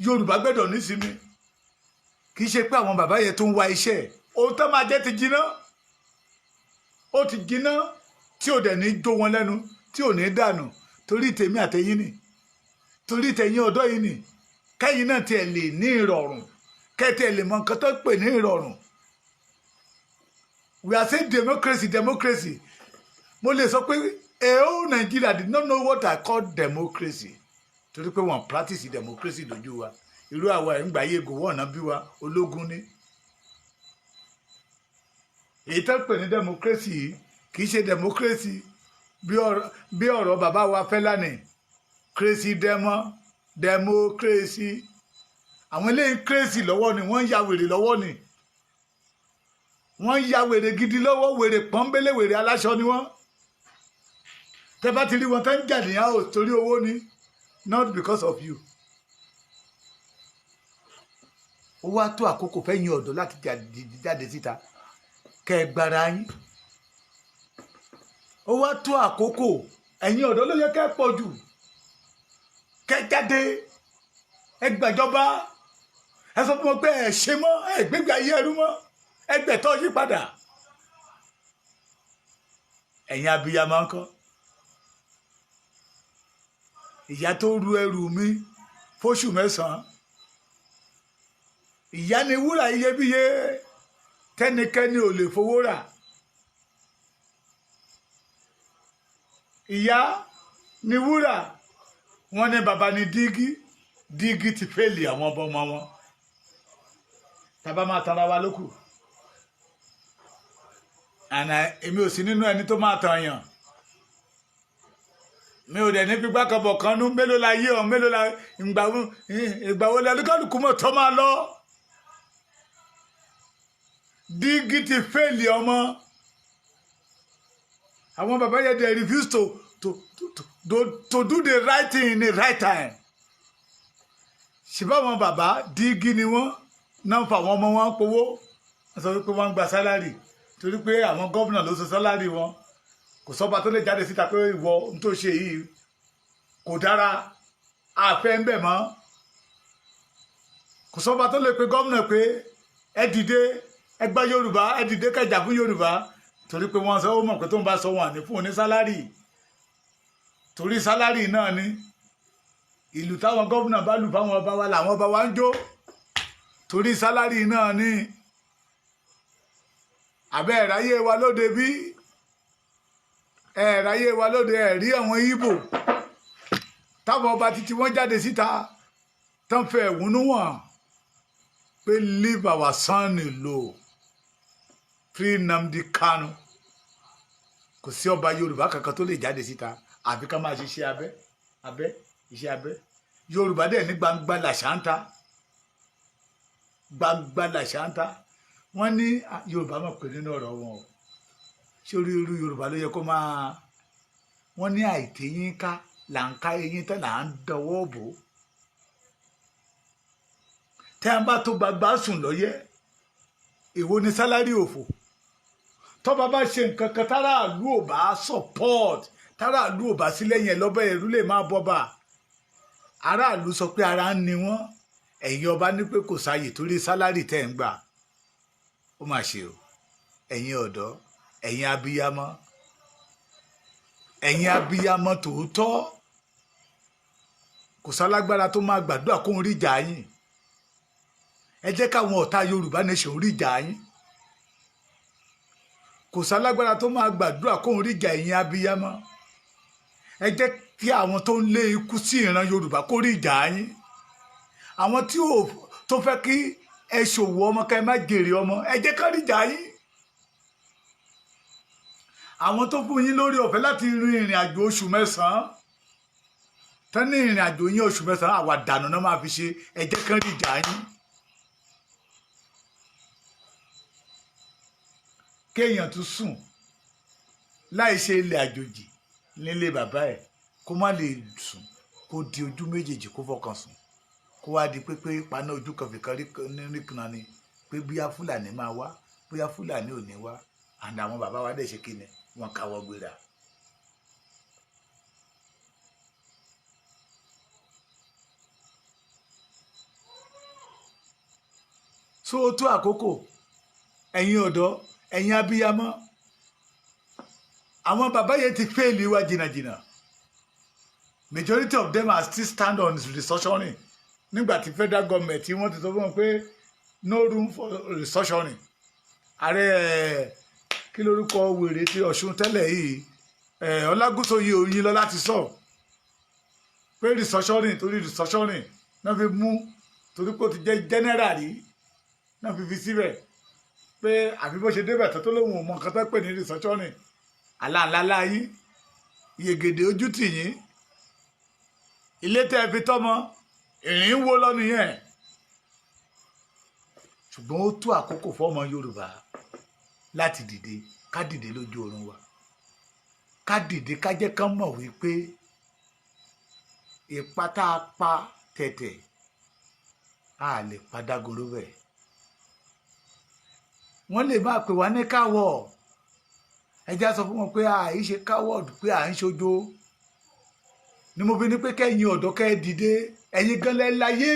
Yorùbá gbẹ́dọ̀ nísinmi. Kì í ṣe pé àwọn bàbá yẹn tó ń wá iṣẹ́ ohun tó máa jẹ́ ti jiná, ó ti jiná, tí ò dẹ̀ ní jó wọn lẹ́nu, tí ò ní dànù. Torí tèmi àtẹ̀yìn ni, torí tẹ̀yìn ọ̀dọ́ yìí ni, kẹ́yìn náà tiẹ̀ lè ní ìrọ̀rùn, kẹ́tẹ̀ lè mọ nǹkan tó pè ní ìrọ̀rùn. We are saying democracy, democracy. Mo lè sọ pé a whole Nigeria did not know what I call democracy, torí pé wọ́n practice democracy lójú wa. Irú àwa ẹ̀ ń gbà yé gòwọ́ ọ̀nà bí wa ológun ní. Èyí tó pè ní democracy yìí kì í ṣe democracy. Bí ọ̀rọ̀ bàbá wa Fẹ́lá ní crazy demo democracy, àwọn eléyìí crazy lọ́wọ́ ni, wọ́n ń ya wèrè lọ́wọ́ ni, wọ́n ń ya wèrè gidi lọ́wọ́, wèrè pọ́nbélé, wèrè aláṣọ ni wọ́n. Tẹ́ bá ti rí wọn tẹ́ ń jà ní house, torí owó ni, not because of you. Ó wá tó àkókò fẹ́yìn ọ̀dọ́ láti jáde síta, kẹ́ ẹ gbára yín. Ó wá tó àkókò, ẹ̀yin ọ̀dọ́ ló yẹ kẹ́ ẹ pọ̀ jù, kẹ́ ẹ jáde, ẹ gbàjọba. Ẹ sọ fún wọn pé ẹ ṣe mọ́, ẹ gbégbé ayé ẹrú mọ́, ẹ gbẹ̀tọ́ yí padà. Ẹ̀yin abiyamọ ńkọ́? Ìyá tó ru ẹrù mi fóṣù 9, ìyá ni wúrà iyebíye tẹnikẹ́ni ò lè fowó rà. Ìyá ni wúrà. Wọ́n ní baba ní dígí, dígí ti fail àwọn ọmọ wọn. Tàbá máa tanra wa lókù àná, èmi ò sí nínú ẹni tó máa tàn yàn. Mi ò dẹ̀ ní gbígbá kan bọ̀ kan nú. Mélòó la yé ọ? Mélòó la ìgbà wo la kálukú mọ̀ tó máa lọ? Dígí ti fail ọmọ. Àwọn bàbá yẹn, they refuse to do the right thing in the right time. Ṣùgbọ́n àwọn bàbá dígí ni wọ́n náà ń fa àwọn ọmọ wọn powó. Wọ́n sọ wípé wọ́n ń gba salary, torí pé àwọn gómìnà ló sọ salary wọn. Kò sọ́ba tó lè jáde síta pé ìwọ n tó ṣe yìí kò dára, àfẹ́ ń bẹ̀ mọ́. Kò sọ́ba tó lè pe gómìnà pé ẹ dìde, ẹ gba Yorùbá, ẹ dìde kẹjà fún Yorùbá, torí pé wọ́n sọ, ó mọ̀ pé tó ń bá sọ wọn ní fún un ní salary, torí salary náà ni. Ìlú táwọn gómìnà bá lù fáwọn ọba wa làwọn ọba wa ń jó, torí salary náà ni. Àbẹ́ ẹ̀ráyé wa lóde bí ẹ̀ráyé wa lóde, ẹ̀rí àwọn Ìgbò táwọn ọba títí wọ́n jáde síta tán fẹ́ ẹ̀wúnú wọ̀n pé leave our son alone, free Nnamdi Kanu. Kò sí ọba Yorùbá kankan tó lè jáde síta, àfi ká máa ṣe iṣẹ́ abẹ́ abẹ́, iṣẹ́ abẹ́. Yorùbá dẹ̀ ní gbangba làṣà ń ta, gbangba làṣà ń ta. Wọ́n ní Yorùbá mọ̀ pé nínú ọ̀rọ̀ wọn o, ṣé orí irú Yorùbá ló yẹ kó máa wọ́n ní àìtéyín ká là ń ká eyín tán, là ń dọwọ́ bò ó. Tẹ́ ẹ bá tó gbagba sùn lọ́yẹ́, èwo ni salary òfò? Tọ́ba bá ṣe nǹkan kan, táráàlú ò bá support, táráàlú ò bá sí lẹ́yìn ẹ̀ lọ́bẹ̀, ẹ̀rú lè máa bọ́ba. Aráàlú sọ pé ara ń ni wọ́n, ẹ̀yin ọba ní pé kò sáàyè torí salary tẹ́ ń gbà. Ó mà ṣe o, ẹ̀yin ọ̀dọ́. Ẹ̀yin abiyamọ, ẹ̀yin abiyamọ tòótọ́, kò sálágbára tó máa gbàdúrà kóun rí ìjà yín. Ẹ jẹ́ káwọn ọ̀tá Yorùbá Nation rí ìjà yín. Kò sálágbára tó máa gbàdúrà kóun rí ìjà ẹ̀yin abiyamọ. Ẹ jẹ́ kí àwọn tó ń lé ikú sí ìran Yorùbá kó rí ìjà yín. Àwọn tí ò tó fẹ́ kí ẹ ṣòwò ọmọ, ká ẹ má jèrè ọmọ, ẹ jẹ́ ká rí ìjà yín. Àwọn tó fún yín lórí ọ̀fẹ́ láti rin ìrìn àjò oṣù 9, tán ní ìrìn àjò yín oṣù 9, àwa dànù náà máa fi ṣe, ẹ jẹ́ kán rí ìjà yín. Kéèyàn tún sùn láì ṣe ilẹ̀ àjòjì nílé bàbá ẹ̀, kó má lè sùn, kó di ojú méjèèjì, kó fọkàn sùn, kó wá di pé paná ojú kan fìkan rí kan ni pé bóyá Fúlàní máa wá, bóyá Fúlàní ò ní wá. And àwọn bàbá wa dẹ̀ ṣe kí ni? Wọ́n káwọ́ gbéra. So ó tó àkókò, ẹ̀yin ọ̀dọ́, ẹ̀yin abiyamọ. Àwọn bàbá yẹn ti fail wa jìnnàjìnnà. Majority of them are still stand on restructuring nígbà tí federal government tí wọ́n ti sọ fún wọn pé no room for restructuring. Ààrẹ ẹ̀, kí lórúkọ wèrè tí Ọ̀ṣun tẹ́lẹ̀ yìí ẹ̀, Ọlágúnsóyè Oyinlọ́lá ti sọ pé restructuring, torí restructuring náà fi mú, torí pé ó ti jẹ́ general rí náà fi síbẹ̀, pé àfi bó ṣe débẹ̀ tó lóun ò mọ nǹkan tó pè ní restructuring. Àlàńlá yín yègèdè, ojú tì yín. Ilé tẹ́ ẹ fi tọ́mọ ìrìn ń wó lọ́nu yẹn. Ṣùgbọ́n ó tó àkókò fọ́mọ Yorùbá láti dìde. Ká dìde lójú oorun wa, ká dìde, ká jẹ́ kán mọ̀ wípé ìpa tá a pa tẹ̀tẹ̀, a lè pa dágunró bẹ́ẹ̀. Wọ́n lè máa pè wá ní coward. Ẹ já sọ fún wọn pé a yìí ṣe coward, pé à ń ṣojo ni. Mo fi ní pé kẹ́yìn ọ̀dọ́, kẹ́ ẹ dìde. Ẹ̀yin gan lẹ́ láyé.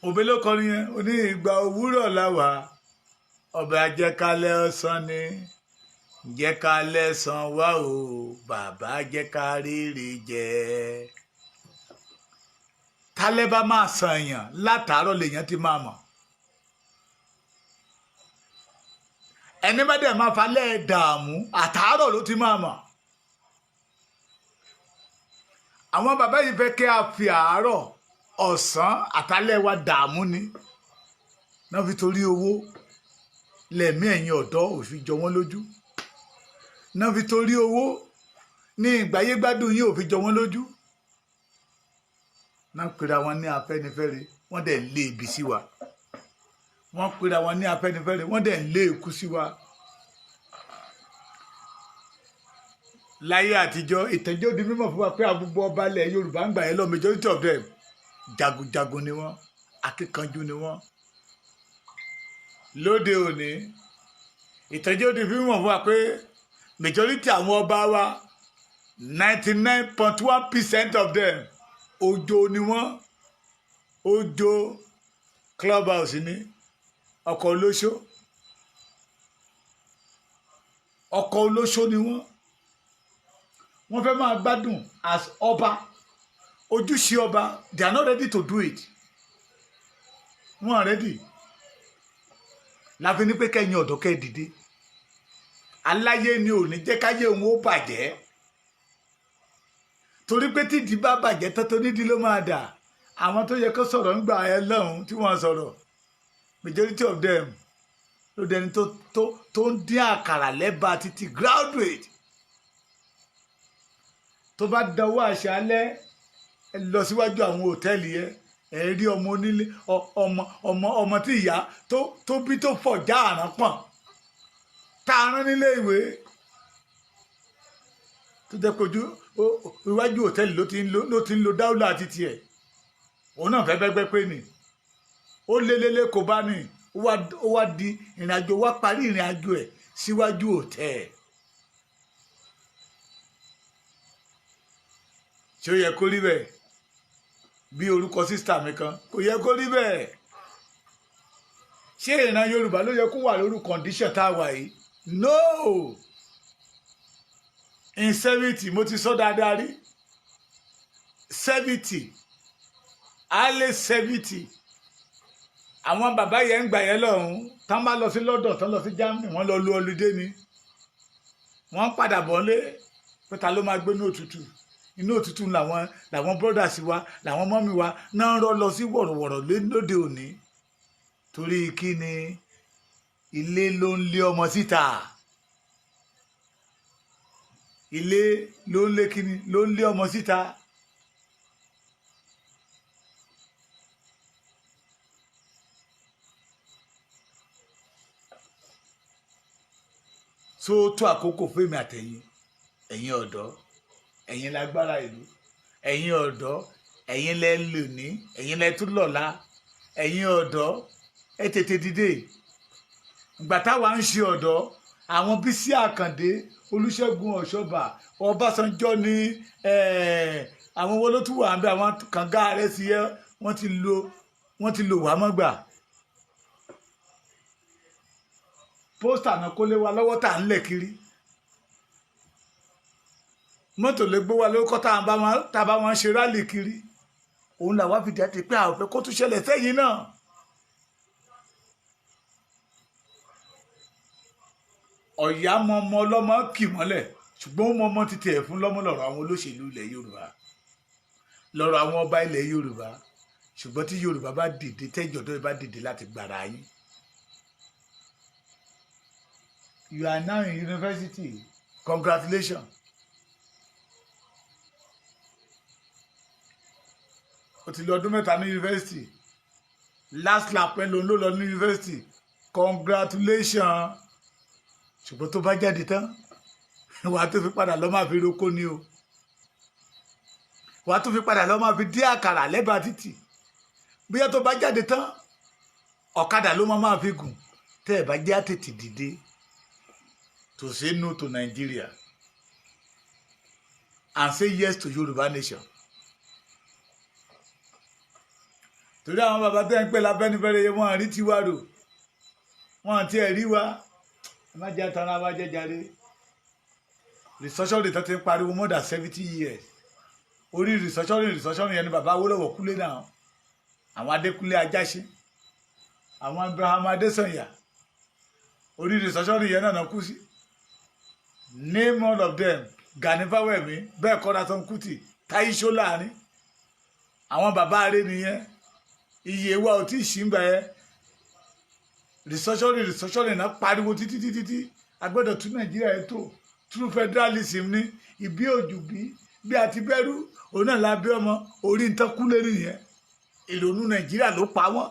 Òbí ló kọrin yẹn, ó ní ìgbà òwúrọ̀ láwà, ọbẹ̀ ajẹ́kálẹ̀ ọ̀sán ni, jẹ́kálẹ̀ san wá o, bàbá jẹ́ ká rere jẹ. Tálẹ́ bá máa sàn yàn látàárọ̀ lèèyàn ti máa mọ̀. Ẹni bá dẹ̀ máa falẹ̀ dààmú, àtàárọ̀ ló ti máa mọ̀. Àwọn bàbá yìí fẹ́ kí a fi àárọ̀, ọ̀sán àtàlẹ́ wa dààmú ni náà fi torí owó lẹ̀mí ẹ̀yin ọ̀dọ́ ò fi jọ wọ́n lójú, náà fi torí owó ní ìgbáyé gbádùn yìí ò fi jọ wọ́n lójú. Náà pera wọn ní Afẹ́nifẹ́re, wọ́n dẹ̀ ń lé ibi sí wa. Wọ́n pera wọn ní Afẹ́nifẹ́re, wọ́n dẹ̀ ń lé ikú sí wa. Láyé àtijọ́, ìtẹ́jọ́ di mímọ̀ fún wa pé àgbogbo ọba ilẹ̀ Yorùbá ń gbà yẹn lọ, majority of them, jagunjagun ni wọ́n, akíkanjú ni wọ́n. Lóde òní, ìtẹ́jọ́ di mímọ̀ fún wa pé majority àwọn ọba wa, 99.1% of them, ojo ni wọ́n. Ojo clubhouse ni, ọkọ̀ olóṣó, ọkọ̀ olóṣó ni wọ́n. Wọ́n fẹ́ máa gbádùn as ọba, ojúṣe ọba, they are not ready to do it. Wọ́n are ready. Láfi ní pé kẹ́yìn ọ̀dọ́, kẹ́ ẹ dìde. Aláyé ni ò ní jẹ́ káyé òun ó bàjẹ́, torí pé tídìí bá bàjẹ́ tọ́tọ́ nídìí ló máa dà. Àwọn tó yẹ kó sọ̀rọ̀ ń gbà ẹ lọ́hùn tí wọ́n sọ̀rọ̀, majority of them ló dẹni tó ń dín àkàrà lẹ́bàá títí graduate. Tó bá dọwọ́ àṣálẹ́, ẹ lọ síwájú àwọn hòtẹ́ẹ̀lì yẹn, ẹ rí ọmọ onílé, ọmọ tí ìyá tó bí, tó fọ̀ já àrán pọ̀n, tá a rán nílé ìwé, tó jẹ́ pé ojú iwájú hòtẹ́ẹ̀lì ló ti ń lo dáúlà àti tiẹ̀. Òun náà fẹ́ bẹ́gbẹ́ pé ni ó lélẹ́lẹ́ kò bá ní, ó wá di ìrìn àjò, wá parí ìrìn àjò ẹ̀ síwájú hòtẹ́ẹ̀lì. Ṣé ó yẹ kó rí bẹ́ẹ̀? Bí orúkọ sister mi kan, kò yẹ kó rí bẹ́ẹ̀. Ṣé ìran Yorùbá ló yẹ kó wà lórí condition tá a wà yìí? No. In 70, mo ti sọ dáadáa rí, 70, early 70, àwọn bàbá yẹn ń gbà yẹn lọ́hùn, tán bá lọ sí London, tán lọ sí Germany, wọ́n lọ lu holiday ni. Wọ́n padà bọ̀ lé pé ta ló máa gbé ní òtútù, inú òtútù làwọn brothers wa, làwọn mummy wa náà ń rọ́ lọ sí wọ̀rọ̀wọ̀rọ̀ lóde òní. Torí kí ni? Ilé ló ń lé ọmọ síta. Ilé ló ń lé kíni? Ló ń lé ọmọ síta. So tó àkókò fún èmi àtẹ̀yin, ẹ̀yin ọ̀dọ́, ẹ̀yin lágbára ìlú, ẹ̀yin ọ̀dọ́, ẹ̀yin lẹ lò ní, ẹ̀yin lẹ tún lọ́la. Ẹ̀yin ọ̀dọ́, ẹ tètè dìde. Ìgbà táwa ń ṣe ọ̀dọ́, àwọn Bísí Àkàndé, Olúṣẹ́gun Ọ̀ṣọ́bà, Ọbásanjọ́ ní, àwọn wo ló tún wà ń bẹ, àwọn kànga rẹ̀ sí ẹ, wọ́n ti lò wá mọ́gbà. Poster náà kó lé wa lọ́wọ́ tá à ń lẹ̀ kiri, mọ́tò lè gbé wa lórúkọ tá a bá wọn ṣe rally kiri. Òun làwa fi dẹ́ ti pé àwọn fẹ́ kó tún ṣẹlẹ̀ sẹ́yìn náà. Ọ̀yá mọ ọmọ ọlọ́mọ kì mọ́lẹ̀, ṣùgbọ́n ó mọ ọmọ títí ẹ̀ fún lọ́mọ. Lọ́rọ̀ àwọn olóṣèlú ilẹ̀ Yorùbá, lọ́rọ̀ àwọn ọba ilẹ̀ Yorùbá. Ṣùgbọ́n tí Yorùbá bá dìde, tẹ́jọ́dọ́ bá dìde láti gbàrà yín. You are now in university, congratulations. O ti lọ ọdún 3 ní university, last lap ẹ ló ń lò lọ ní university, congratulations. Ṣùgbọ́n tó bá jáde tán, wàá tó fi padà lọ́ máa fi roko ni o, wàá tó fi padà lọ́ máa fi dín àkàrà lẹ́bàá títì. Bóyá tó bá jáde tán, ọ̀kadà ló máa fi gùn. Tẹ́ ẹ̀ bá jẹ́ àtètè dìde to say no to Nigeria and say yes to Yorùbá nation. Torí àwọn bàbá tẹ́ ń pè láfẹ́nifẹ́re yẹn, wọ́n rí tiwa rò, wọ́n àti ẹ̀ rí wa. Ẹ má jẹ́ tara wa jẹ́ jàre. Restructuring tó ti ń pariwo more than 70 years, orí restructuring yẹn ni bàbá Awólọ́wọ̀ kúlé náà, àwọn Adékúnlé Ajáṣin, àwọn Abraham Adésànyà, orí restructuring yẹn náà kú sí. Name all of them: Gani Fáwẹ̀mí, bẹ́ẹ̀ kọ́, Ransome Kuti, Táyé Ṣóláàrin. Àwọn bàbá rẹ̀ nìyẹn. Iye wa ò tí ì ṣí ń bẹ. Restructuring, restructuring náà pariwo títí títí tí a gbọ́dọ̀ tún Nàìjíríà yẹn tó. True federalism ní ìbí òjò bí bí a ti bẹ̀rù òun náà la bí ọmọ orí ń tán kú lérí yẹn. Ìrònú Nàìjíríà ló pa wọ́n.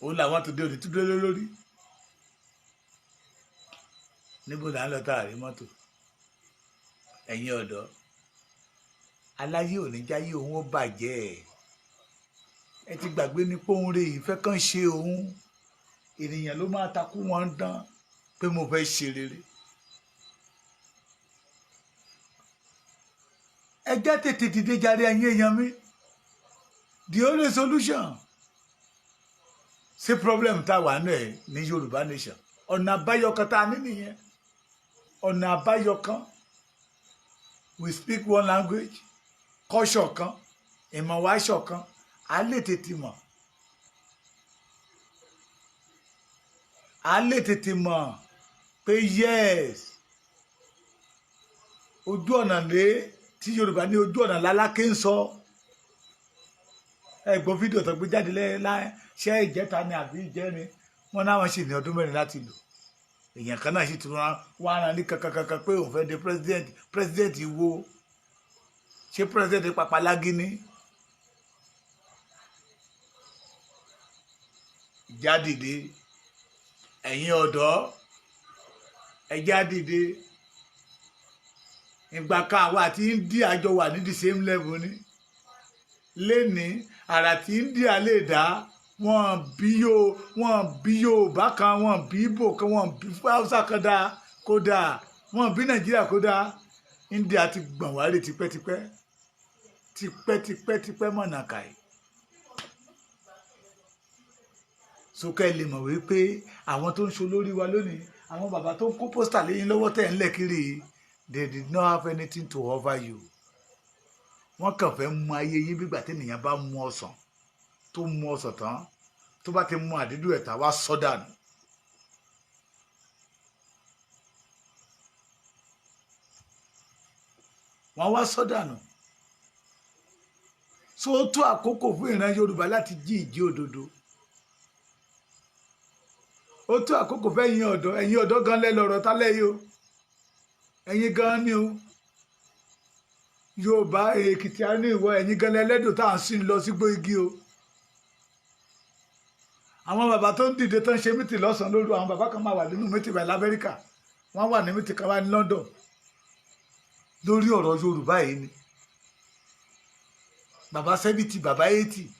Òun làwọn tó dé òní tó dúró lórí. Níbo là ń lọ tá a rí mọ́tò? Ẹ̀yin ọ̀dọ́ aláyé ò ní jáyé òun ó bàjẹ́. Ẹ ti gbàgbé ní pòun rè ìfẹ́ kan ṣe òun. Ènìyàn ló máa takú wọn dán pé mo fẹ́ ṣe rere. Ẹ jẹ́ tètè dìde jàre, ẹ̀yin èèyàn mi. The only solution sí problem tá a wà nù ẹ̀ ní Yorùbá nation, ọ̀nà àbáyọ kan tá a ní nìyẹn. Ọ̀nà àbáyọ kan, we speak one language, culture kan, ìmọ̀ wa ṣọ̀kan, a lè tètè mọ̀, a lè tètè mọ̀ pé yes, ojú ọ̀nà lé tí Yorùbá ní ojú ọ̀nà lálákè ń sọ. Ẹ gbọ́ fídíò tó gbé jáde lẹ́yìn, ṣé ìjẹta ni àbí ìjẹrin? Wọn náwọn sì ní ọdún 4 láti lò. Èèyàn kan náà sì tún wá rán ní kankankankan pé òun fẹ́ di president. President wo? Ṣé president papalági ni? Jádìde, ẹ̀yin ọ̀dọ́, ẹ jádìde. Ìgbà kan àwa àti India jọ wà ní the same level ni. Lénìí, àrà tí India lè dá, wọn bí yóò, wọn bí Yorùbá kan, wọn bí Ìgbò kan, wọn bí Haúsá kan dá kódà, wọn bí Nàìjíríà kódà. India ti gbọ̀n wá rè tipẹ́tipẹ́ tipẹ́tipẹ́ tipẹ́ mọ̀nà kàì. Sókè lè mọ̀ wípé àwọn tó ń ṣe olórí wa lónìí, àwọn bàbá tó ń kó poster lẹ́yìn lọ́wọ́ tẹ̀ ń lẹ̀ kiri, they did not have anything to offer you. Wọ́n kàn fẹ́ mú ayé yín bí gbà tẹ́nìyàn bá mú ọsàn, tó mú ọsàn tán, tó bá ti mú àdídùn ẹ̀ta wá sọ́dànù. Wọ́n wá sọ́dànù. So ó tó àkókò fún ìran Yorùbá láti jí ìjí òdodo. Ó tó àkókò fẹ́ ẹ̀yin ọ̀dọ́. Ẹ̀yin ọ̀dọ́ gan lẹ́ lọ́rọ̀ tálẹ́ yìí o. Ẹ̀yin gan ni o. Yorùbá Èkìtì á ní ìwọ, ẹ̀yin gan lẹ́lẹ́dùn tá à ń sìn lọ sígbó igi o. Àwọn bàbá tó ń dìde tó ń ṣe meeting lọ́sàn-án lóru, àwọn bàbá kan máa wà nínú meeting báyìí l'Amẹ́ríkà, wọ́n wà ní meeting kan wá ní London lórí ọ̀rọ̀ Yorùbá yìí ni. Bàbá 70, bàbá 80,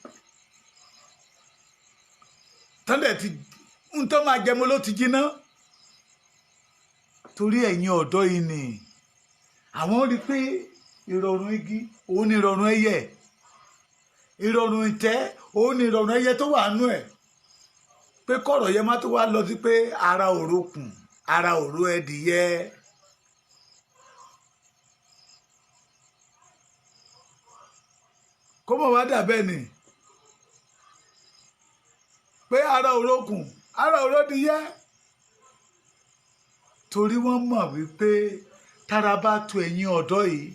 tọ́lẹ̀ ti ń tọ́ máa jẹun ló ti jiná. Torí ẹ̀yin ọ̀dọ́ yìí ni àwọn rí i pé ìrọ̀rùn igi òun ni ìrọ̀rùn ẹyẹ, ìrọ̀rùn ìtẹ́ òun ni ìrọ̀rùn ẹyẹ tó wà nú ẹ̀, pé kọ̀rọ̀ yẹn má tó wá lọ sí pé ara òro kùn, ara òro ẹdìyẹ. Kó mọ̀ wá dà bẹ́ẹ̀ ni pé ara òro kùn, ara òro ẹdìyẹ, torí wọ́n mọ̀ wípé tára bá tu ẹ̀yin ọ̀dọ́ yìí,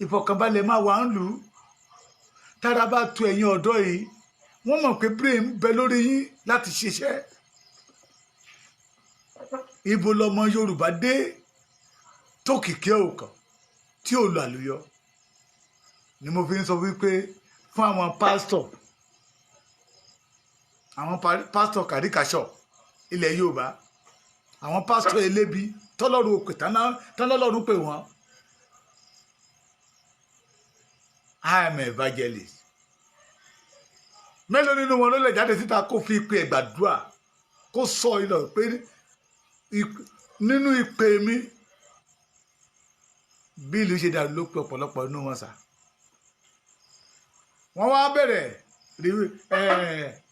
ìfọ̀kànbalẹ̀ máa wà ń lù ú. Tára bá tu ẹ̀yin ọ̀dọ́ yìí, wọ́n mọ̀ pé brain ń bẹ lórí yín láti ṣiṣẹ́. Ibo lọmọ Yorùbá dé tó kìkì òkàn tí ò lọ àlùyọ? Ni mo fi ń sọ wípé fún àwọn pásítọ̀, àwọn pásítọ̀ kàríkàṣọ ilẹ̀ Yorùbá, àwọn pásítọ̀ elébi tọ́lọ́run òpè tọ́lọ́run pè wọ́n. I am evangelist. Mélòó nínú wọn ló lè jáde síta kó fi ìpè gbàdúrà, kó sọ ilọ̀ pé nínú ìpè mi, bí ìlú ṣe dàrú ló pe ọ̀pọ̀lọpọ̀ inú wọn sà? Wọ́n wá bẹ̀rẹ̀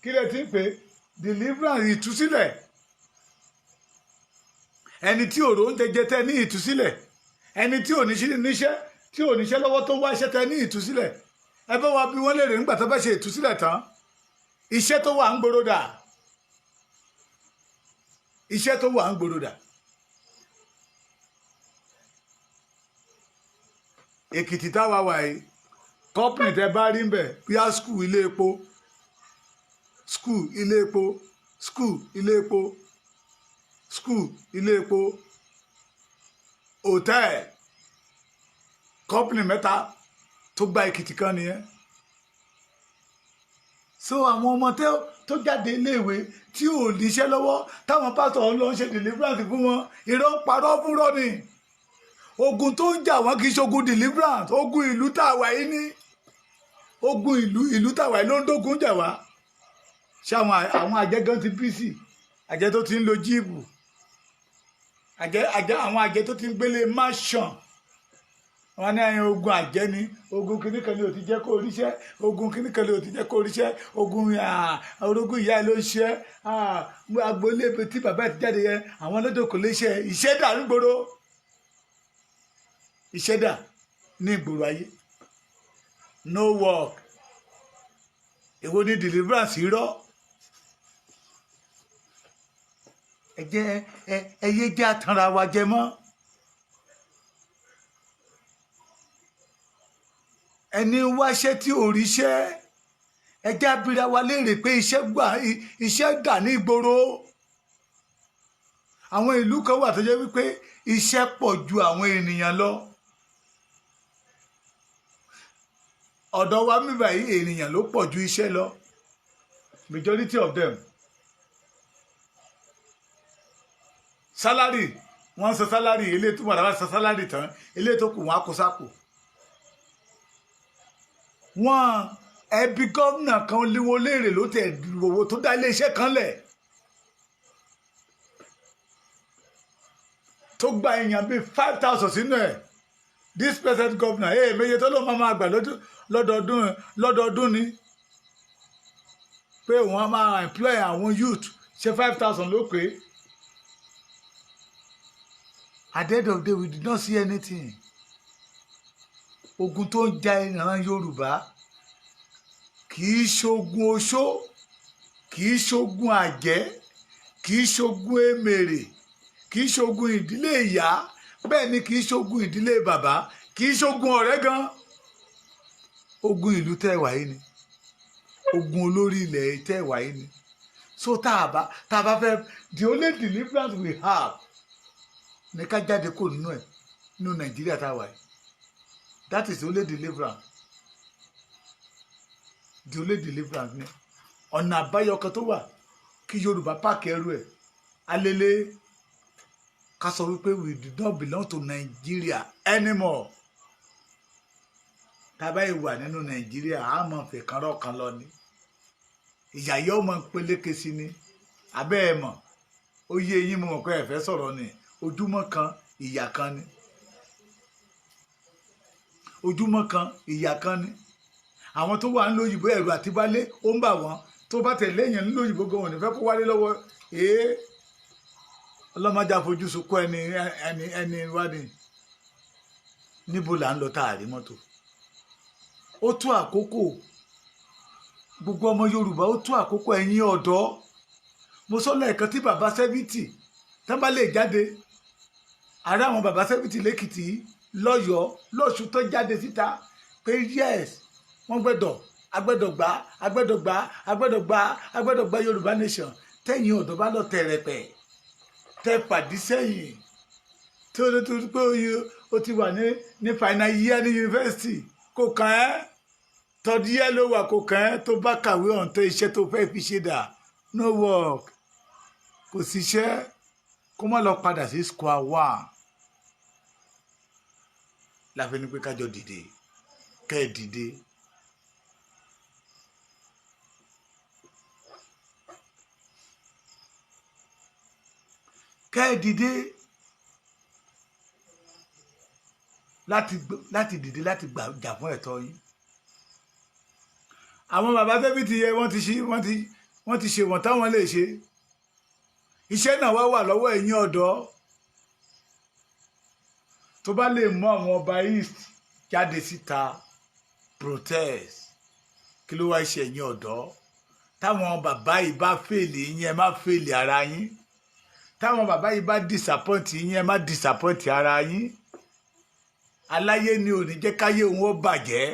kí lè ti ń pè deliverance, ìtúsílẹ̀. Ẹni tí òrò ń jẹjẹ tẹ ní ìtúsílẹ̀, ẹni tí ò níṣẹ́, tí ò níṣẹ́ lọ́wọ́ tó ń wá iṣẹ́ tẹ ní ìtúsílẹ̀. Ẹ bá wa bí wọ́n léèrè, nígbà tó bá ṣe ìtúsílẹ̀ tán, iṣẹ́ tó wà ń gbòòrò dà? Iṣẹ́ tó wà ń gbòòrò dà? Èkìtì táwa wà yìí, company tẹ bá rí ń bẹ̀, bíi school, ilé epo, school, ilé epo, school, ilé epo, school, ilé epo, hotel, company mẹ́ta tó gba Èkìtì kan nìyẹn. So àwọn ọmọ tó jáde iléèwé tí ò níṣẹ́ lọ́wọ́, táwọn pásítọ̀ lọ ń ṣe deliverance fún wọn, irọ́ ń parọ́ fúnrọ́ ni. Ogun tó ń jà wọ́n kì í ṣe ogun deliverance. Ogun ìlú tá a wà yìí ní ogun ìlú, ìlú tá a wà yìí ló ń dógun jà wá. Ṣé àwọn àjẹ́ gan ti bí sí àjẹ́ tó ti ń lo jeep, àjẹ́ àjẹ́, àwọn àjẹ́ tó ti ń gbélé mansion? Wọn ní àyàn ogun àjẹ́ ni, ogun kìnnìkan ni ò ti jẹ́ kó ríṣẹ́, ogun kìnnìkan ni ò ti jẹ́ kó ríṣẹ́, ogun orogún ìyá ẹ ló ń ṣe agboolé tí bàbá ẹ ti jáde yẹn, àwọn ọlọ́dọ̀ kò lè ṣe. Iṣẹ́ dà nígboro? Iṣẹ́ dà ní ìgboro ayé? No work. Èwo ni deliverance irọ́? Ẹ jẹ́ ẹ yé jẹ́ àtànra wa jẹ mọ́. Ẹni wáṣẹ́ tí ò ríṣẹ́, ẹ jẹ́ abira wa léèrè pé iṣẹ́ gbà, iṣẹ́ dà ní ìgboro? Àwọn ìlú kan wà tó jẹ́ wípé iṣẹ́ pọ̀ ju àwọn ènìyàn lọ. Ọ̀dọ̀ wa mí báyìí, ènìyàn ló pọ̀ ju iṣẹ́ lọ, majority of them. Salary, wọ́n san salary, ilé tó wà lára san salary tán, ilé tó kù wọ́n á kó sápò. Wọ́n ẹbí gómìnà kan léwo léèrè ló tẹ̀ owó tó dá iléeṣẹ́ kan lẹ̀ tó gba èèyàn bíi 5,000 sínú ẹ̀. This present governor ẹ̀ méje tó ló máa gbà lọ́dọọdún lọ́dọọdún ni. Pé òun á máa employ àwọn youth, ṣe 5,000 ló pé. At the end of the day, we did not see anything. Ogun tó ń ja ìran Yorùbá kì í ṣogun oṣó, kì í ṣogun àjẹ́, kì í ṣogun èmèrè, kì í ṣogun ìdílé ìyá, bẹ́ẹ̀ ni kì í ṣogun ìdílé bàbá, kì í ṣogun ọ̀rẹ́ gan. Ogun ìlú tẹ́ wà yìí ni, ogun olórí ilẹ̀ tẹ́ wà yìí ni. So tá a bá fẹ́, the only deliverance we have ní ká jáde kó nínú ẹ̀, nínú Nàìjíríà tá a wà yìí. That is the only deliverance. The only deliverance ni ọ̀nà àbáyọ kan tó wà, kí Yorùbá pack ẹrù ẹ̀ alẹ́lẹ́, ká sọ wípé we do not belong to Nigeria anymore. Tá a bá yìí wà nínú Nàìjíríà, a máa fi kan rọ́ kan lọ ni, ìyà yóò máa peléke sí ni. Abẹ́ ẹ̀ mọ̀, ó yé eyín, mo mọ̀ pé ẹ fẹ́ sọ̀rọ̀ ni. Ojúmọ́ kan, ìyà kan ni. Ojúmọ́ kan, ìyà kan ni. Àwọn tó wà nílùú òyìnbó, ẹ̀rù àti wálé ó ń bà wọ́n. Tó bá tẹ̀lé èèyàn nílùú òyìnbó gan, ò ní fẹ́ kó wálé lọ́wọ́. Ee, ọlọ́mọdé àfojú sunkún ẹni ẹni ẹni wá ní. Níbo là ń lọ tá a rí mọ́tò? Ó tó àkókò, gbogbo ọmọ Yorùbá, ó tó àkókò. Ẹ̀yin ọ̀dọ́, mo sọ lẹ́ẹ̀kan, tí bàbá 70 tán bá lè jáde, ààrẹ àwọn bàbá 70 lẹ́kìtì, lọ́yọ̀ọ́, lọ́ṣun, tó jáde síta pé yes, wọ́n gbẹ́dọ̀ agbẹ́dọ̀gbá agbẹ́dọ̀gbá agbẹ́dọ̀gbá agbẹ́dọ̀gbá Yorùbá nation. Tẹ̀yìn ọ̀dọ́ bá lọ tẹ̀rẹ̀pẹ̀, tẹ pàdí sẹ́yìn, tí ó tó pé ó ti wà ní final year ní yunifásitì, kò kàn ẹ́, third year ló wà, kò kàn ẹ́. Tó bá kàwé ọ̀ǹtẹ̀, iṣẹ́ tó fẹ́ fi ṣe dà? No work, kò síṣẹ́. Kó má lọ padà sí square one. Láfi ní pé kájọ dìde, kẹ́ ẹ dìde. Kẹ́ ẹ dìde láti dìde láti gbà jà fún ẹ̀tọ́ yín. Àwọn bàbá tẹ́bí ti yẹ, wọ́n ti ṣe wọ́n táwọn lè ṣe. Iṣẹ́ náà wá wà lọ́wọ́ ẹ̀yin ọ̀dọ́. Tó bá lè mú àwọn ọba East jáde síta protest, kí ló wá ṣe ẹ̀yin ọ̀dọ́? Táwọn bàbá yìí bá fail yín, ẹ má fail ara yín. Táwọn bàbá yìí bá disappoint yín, ẹ má disappoint ara yín. Aláyé ni ò ní jẹ́ káyé òun ó bàjẹ́.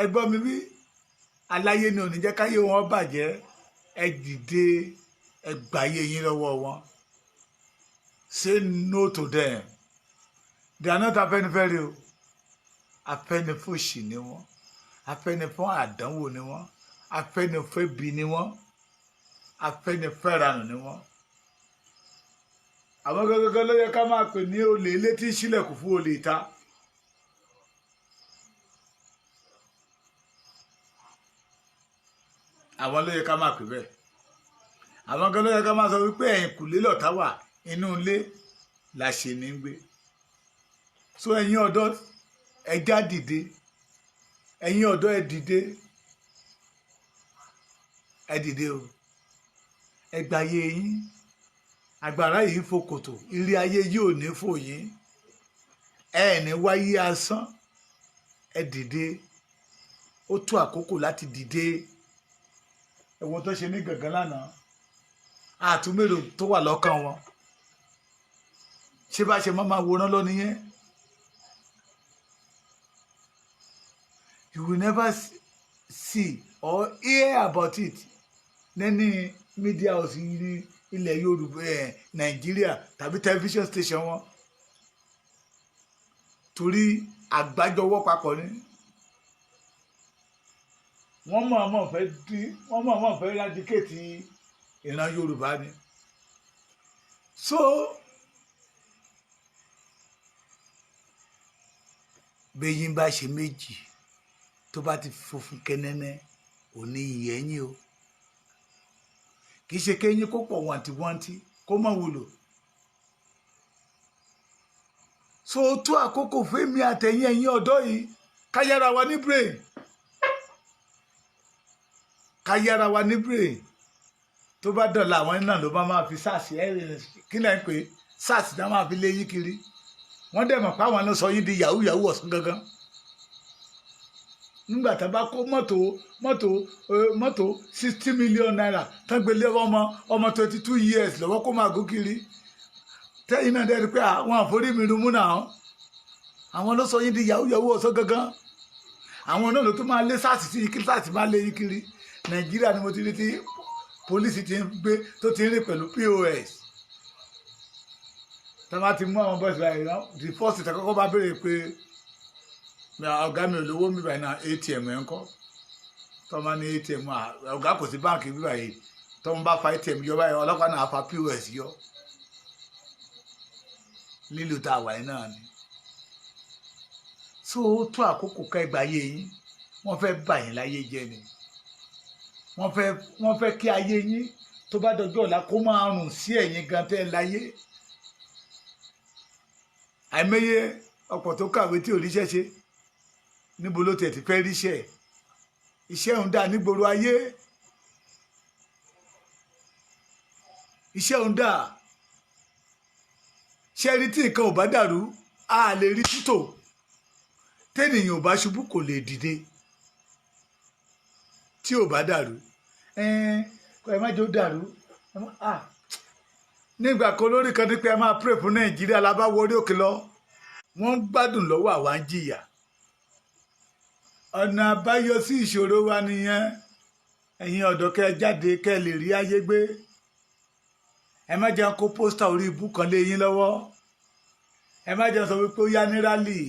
Ẹ gbọ́ mi bí? Aláyé ni ò ní jẹ́ káyé òun ó bàjẹ́. Ẹ dìde, ẹ gbàyé yín lọ́wọ́ wọn. Say no to them. They are not Afẹ́nifẹ́re o, afẹ́nifòṣì ni wọ́n, afẹ́nifọ́n àdánwò ni wọ́n, afẹ́nifẹ́bi ni wọ́n, afẹ́nifẹ́ranù ni wọ́n. Àwọn gẹ́gẹ́ ló yẹ ká máa pè ní olè ilé tí ń ṣílẹ̀kùn fún olè ìta. Àwọn ló yẹ ká máa pè bẹ́ẹ̀. Àwọn gan ló yẹ ká máa sọ wípé ẹ̀yìn kùlé lọ̀tá wà, inú ilé la ṣe ní gbé. So ẹ̀yin ọ̀dọ́, ẹ já dìde. Ẹ̀yin ọ̀dọ́, ẹ dìde, ẹ dìde o. Ẹ gbàyè yín. Àgbàrá yìí fò kòtò, ilé ayé yìí ò ní fò yín. Ẹ ní wáyé asán. Ẹ dìde, ó tó àkókò láti dìde. Ẹ̀wọ̀n tó ṣe ní gàngán lánàá, àtúmèrò tó wà lọ́kàn wọn, ṣé bá ṣe máa wòran lọ nìyẹn? You will never see or hear about it nínú media house ní ilẹ̀ Yorùbá ẹ̀, Nàìjíríà, tàbí television station wọn, torí àgbájọwọ́ papọ̀ ni. Wọ́n mọ̀ọ́mọ̀ fẹ́ eradicate ìran Yorùbá ni. So béyín bá ṣe méjì, tó bá ti funfun kẹ́nẹ́nẹ́, ò ní ìyẹ́yìn o. Kì í ṣe kéyín kó pọ̀ wọ̀ntìwọ̀ntì kó mọ̀ wúlò. So ó tó àkókò fẹ́mi àtẹ̀yìn, ẹ̀yin ọ̀dọ́ yìí, ká yára wa ní brain. Ká yára wa ní brain. Tó bá dọ̀la, àwọn náà ló bá máa fi SARS, kí lẹ́ ń pè, SARS náà máa fi lé yín kiri. Wọ́n dẹ̀ mọ̀ pé àwọn ló sọ yín di yahoo yahoo ọ̀sán gangan. Nígbà tá a bá kó mọ́tò ₦60 million tán, gbélé ọmọ 22 years lọ́wọ́ kó máa gún kiri, tẹ́yìn náà dẹ́rì pé àwọn àforí mi rún mú náà. Àwọn ló sọ yín di yahoo yahoo ọ̀sán gangan. Àwọn náà ló tún máa lé SARS sí kí SARS máa lé yín kiri. Nàìjíríà ni mo ti rí tí police ti ń gbé tó ti ń rìn pẹ̀lú POS. Tá a bá ti mú àwọn boys báyìí, the first thing kọ́kọ́ bá béèrè pé, "Ọ̀gá, mi ò lówó mi báyìí náà, ATM ẹ̀ ń kọ́?" Tọ́ bá ní ATM, "Ọ̀gá, kò sí báǹkì bí báyìí." Tọ́ wọ́n bá fa ATM yọ báyìí, ọlọ́pàá náà fa POS yọ. Nílùú tá a wà yìí náà ni. So ó tó àkókò ká ẹgbàá ayé yín. Wọ́n fẹ́ bà yín láyé jẹ́ ni. Wọ́n fẹ́ kí ayé yín tó bá dọjọ́ ọ̀la kó máa rùn sí ẹ̀yin gan tẹ́ ẹ láyé. Àìmọye ọ̀pọ̀ tó kàwé tí ò ríṣẹ́ ṣe. Níbo ló tiẹ̀ ti fẹ́ ríṣẹ́? Iṣẹ́ ń dà nígboro ayé? Iṣẹ́ ń dà? Ṣé rí, tí nǹkan ò bá dàrú, a lè rí títò. Tẹ́nìyàn ò bá ṣubú, kò lè dìde. Tí ò bá dàrú, ẹ má jẹ́ ó dàrú. Nígbà kan, olórí kan ní pé ẹ máa pray fún Nàìjíríà. La bá wọlé òkè lọ, wọ́n ń gbádùn lọ́wọ́, àwa ń jìyà. Ọ̀nà àbáyọ sí ìṣòro wa nìyẹn. Ẹ̀yin ọ̀dọ́, kẹ́ ẹ jáde, kẹ́ ẹ lè rí ayé gbé. Ẹ má jẹ́ kó poster orí ibú kan lé yín lọ́wọ́. Ẹ má jẹ́ sọ wípé ó yá ní rally.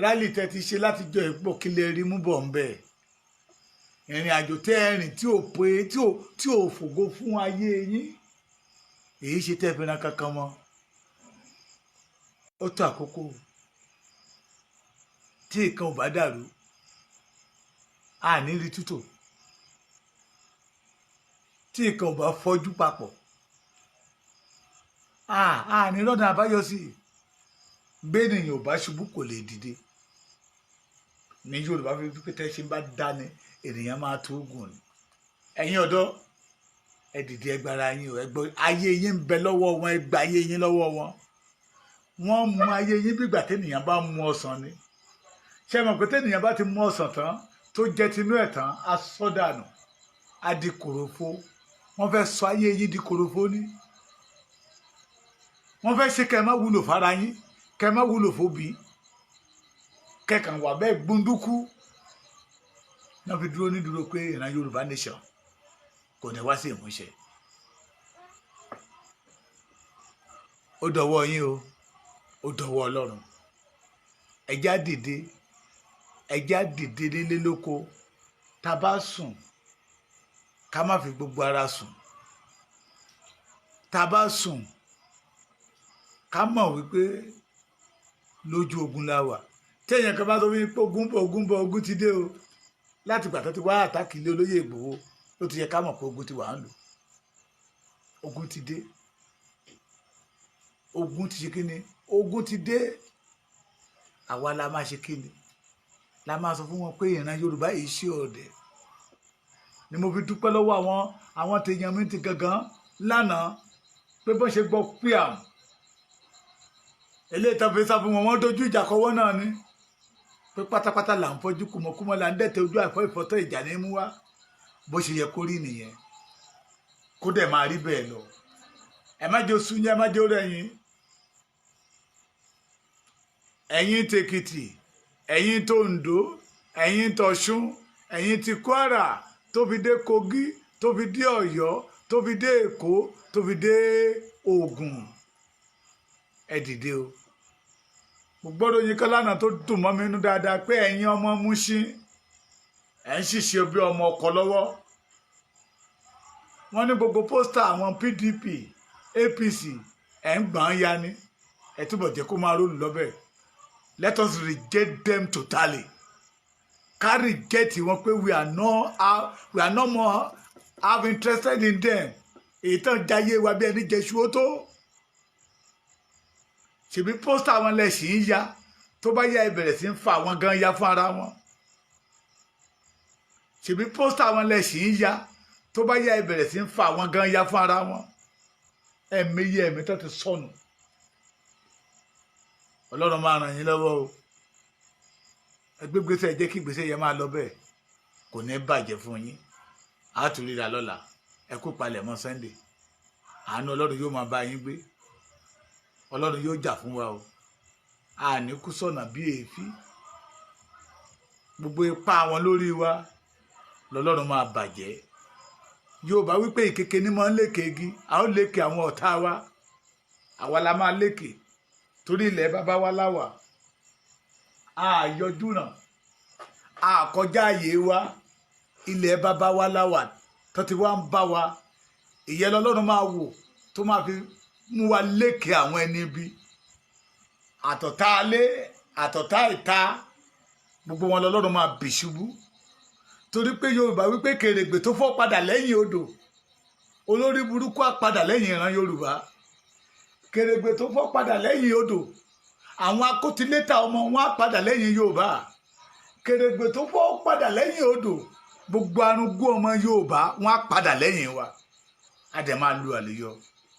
Rally tẹ́ ti ṣe láti jọ ipò, kí lè rí mú bọ̀ ń bẹ̀? Ìrìn àjò tẹ́ ẹ rìn tí ò pé, tí ò fògo fún ayé yín, èyí ṣe tẹ́ fi ran kankan mọ́. Ó tó àkókò. Tí nǹkan ò bá dàrú, a ní rí tútò. Tí nǹkan ò bá fọ́jú papọ̀, a ní lọ́nà àbáyọ sí i. Bẹ́ẹ̀nìyàn ò bá ṣubú, kò lè dìde. Ní Yorùbá fi pé tẹ́ ṣe bá dání, ènìyàn máa tó gùn ni. Ẹ̀yin ọ̀dọ́, ẹ dìde, ẹ gbára yín o. Ẹ gbọ́, ayé yín ń bẹ lọ́wọ́ wọn. Ẹ gba ayé yín lọ́wọ́ wọn. Wọ́n mú ayé yín bí ìgbà tẹ́nìyàn bá mú ọsàn ni. Ṣé ẹ mọ̀ pé tẹ́nìyàn bá ti mú ọsàn tán, tó jẹ tinú ẹ̀ tán, á sọ́ dànù, á di kòròfo. Wọ́n fẹ́ sọ ayé yín di kòròfo ní. Wọ́n fẹ́ ṣe kẹ́ ẹ má wúlò fara yín, kẹ́ ẹ má wúlò fóbi, kẹ́kàn wà bẹ́ẹ̀ gbúndúkú náà fi dúró nídúró pé ìran Yorùbá nation kò ní wá sí ìmúṣẹ. Ó dọwọ́ yín o, ó dọwọ́ Ọlọ́run. Ẹjá dìde, ẹjá dìde nílé lóko. Tá a bá sùn, ká má fi gbogbo ara sùn. Tá a bá sùn, ká mọ̀ wípé lójú ogun la wà. Téèyàn kan bá sọ wípé ogun bọ̀, ogun bọ̀, ogun ti dé o, láti ìgbà tó ti wá attack ilé olóyè Ìgbòho ló ti yẹ ká mọ̀ pé ogun ti wà ń lò. Ogun ti dé. Ogun ti ṣe kí ni? Ogun ti dé. Àwa la máa ṣe kí ni? La máa sọ fún wọn pé ìran Yorùbá yìí ṣe ọ̀dẹ̀ ni. Mo fi dúpẹ́ lọ́wọ́ àwọn tèèyàn mi ti gangan lánàá pé bọ́n ṣe gbọ́ píàm eléyìí tó fi sá fún wọn, wọ́n dojú ìjà kọwọ́ náà ni pé pátápátá là ń fọ́jú, kùmọ̀kùmọ̀ là ń dẹ̀tẹ̀ ojú àìfọ́ ìfọ́tọ̀ ìjà ní mú wá. Bó ṣe yẹ kó rí nìyẹn, kó dẹ̀ máa rí bẹ́ẹ̀ lọ. Ẹ má jẹ́ oṣù yín, ẹ má jẹ́ orí ẹ̀yin. Ẹ̀yin tèkìtì, ẹ̀yin tòǹdó, ẹ̀yin tọ̀ṣun, ẹ̀yin ti Kwara, tó fi dé Kogi, tó fi dé Ọ̀yọ́, tó fi dé Èkó, tó fi dé Ògùn, ẹ dìde o. Mo gbọ́dọ̀ yín kan lánàá tó dùn mọ́ mi inú dáadáa pé ẹ̀yin ọmọ Mushin, ẹ̀ ń ṣiṣẹ́ bí ọmọ ọkọ lọ́wọ́. Wọ́n ní gbogbo poster àwọn PDP, APC, ẹ̀ ń gbọ̀n ya ni. Ẹ̀ túbọ̀ jẹ́ kó máa roll lọ́bẹ̀. Let us reject them totally. Ká reject wọn pé we are not more have interested in them. Èyí tán jayé wa bí ẹni jẹṣu ó tó. Ṣèbí poster wọn lẹ̀ sì ń ya. Tó bá yá, ẹ bẹ̀rẹ̀ sí ń fa àwọn gan ya fún ara wọn. Ṣèbí poster wọn lẹ̀ sì ń ya. Tó bá yá, ẹ bẹ̀rẹ̀ sí ń fa àwọn gan ya fún ara wọn. Ẹ̀mí yẹ ẹ̀mí tó ti sọnù. Ọlọ́run máa ràn yín lọ́wọ́ o. Ẹ gbé gbèsè, ẹ jẹ́ kí gbèsè yẹn máa lọ bẹ́ẹ̀. Kò ní bàjẹ́ fún yín. A tún ríra lọ́la. Ẹ kú palẹ̀mọ́ Sunday. Àánú Ọlọ́run yóò máa bá yín gbé. Ọlọ́run yóò jà fún wa o. A ní kú sọ̀nà bí èéfín. Gbogbo ipá wọn lórí wa lọ́lọ́run máa bàjẹ́. Yorùbá wípé ìkeke ní máa ń lékè igi. A ó lékè àwọn ọ̀tá wa. Àwa la máa lékè, torí ilẹ̀ bàbá wa láwà. A yọjú ràn, a kọjá àyè wa. Ilẹ̀ bàbá wa láwà tó ti wá ń bá wa. Ìyẹn lọ́lọ́run máa wò tó máa fi mú wa lékè àwọn ẹni bí àtọ̀tá alé, àtọ̀tá ìta. Gbogbo wọn lọ́lọ́run máa bì ṣubú, torí pé Yorùbá wípé kèrègbè tó fọ́ padà lẹ́yìn odò, olórí burúkú á padà lẹ́yìn ìran Yorùbá. Kèrègbè tó fọ́ padà lẹ́yìn odò, àwọn akótilétà ọmọ wọn á padà lẹ́yìn Yorùbá. Kèrègbè tó fọ́ padà lẹ́yìn odò, gbogbo arúgbó ọmọ Yorùbá wọn á padà lẹ́yìn wa. Á dẹ̀ máa lu àlùyọ.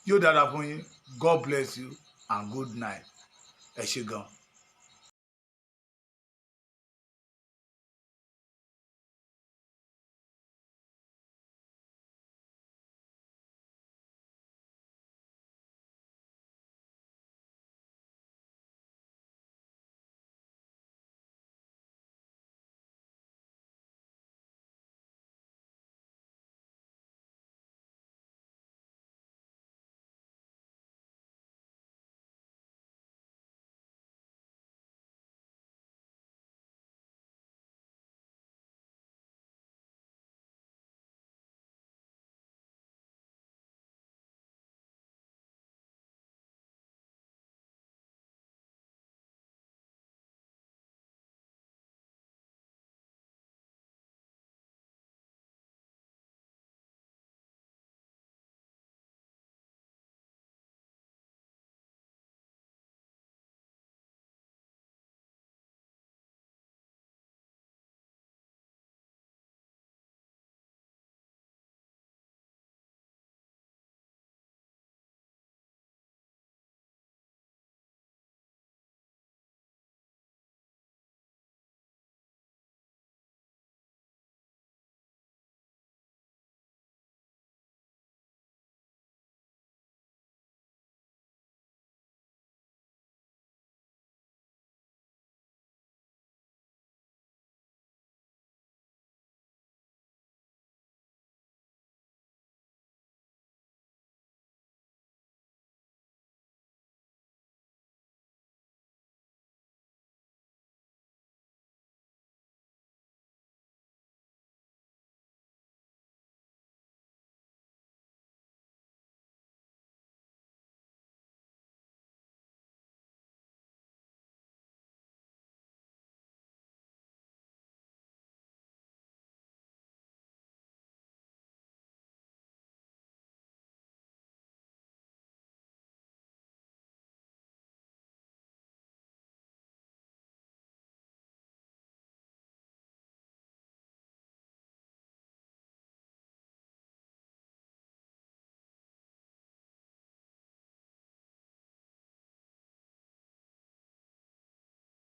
Yóò dára fún yín. God bless you and good night. Ẹ ṣé gan.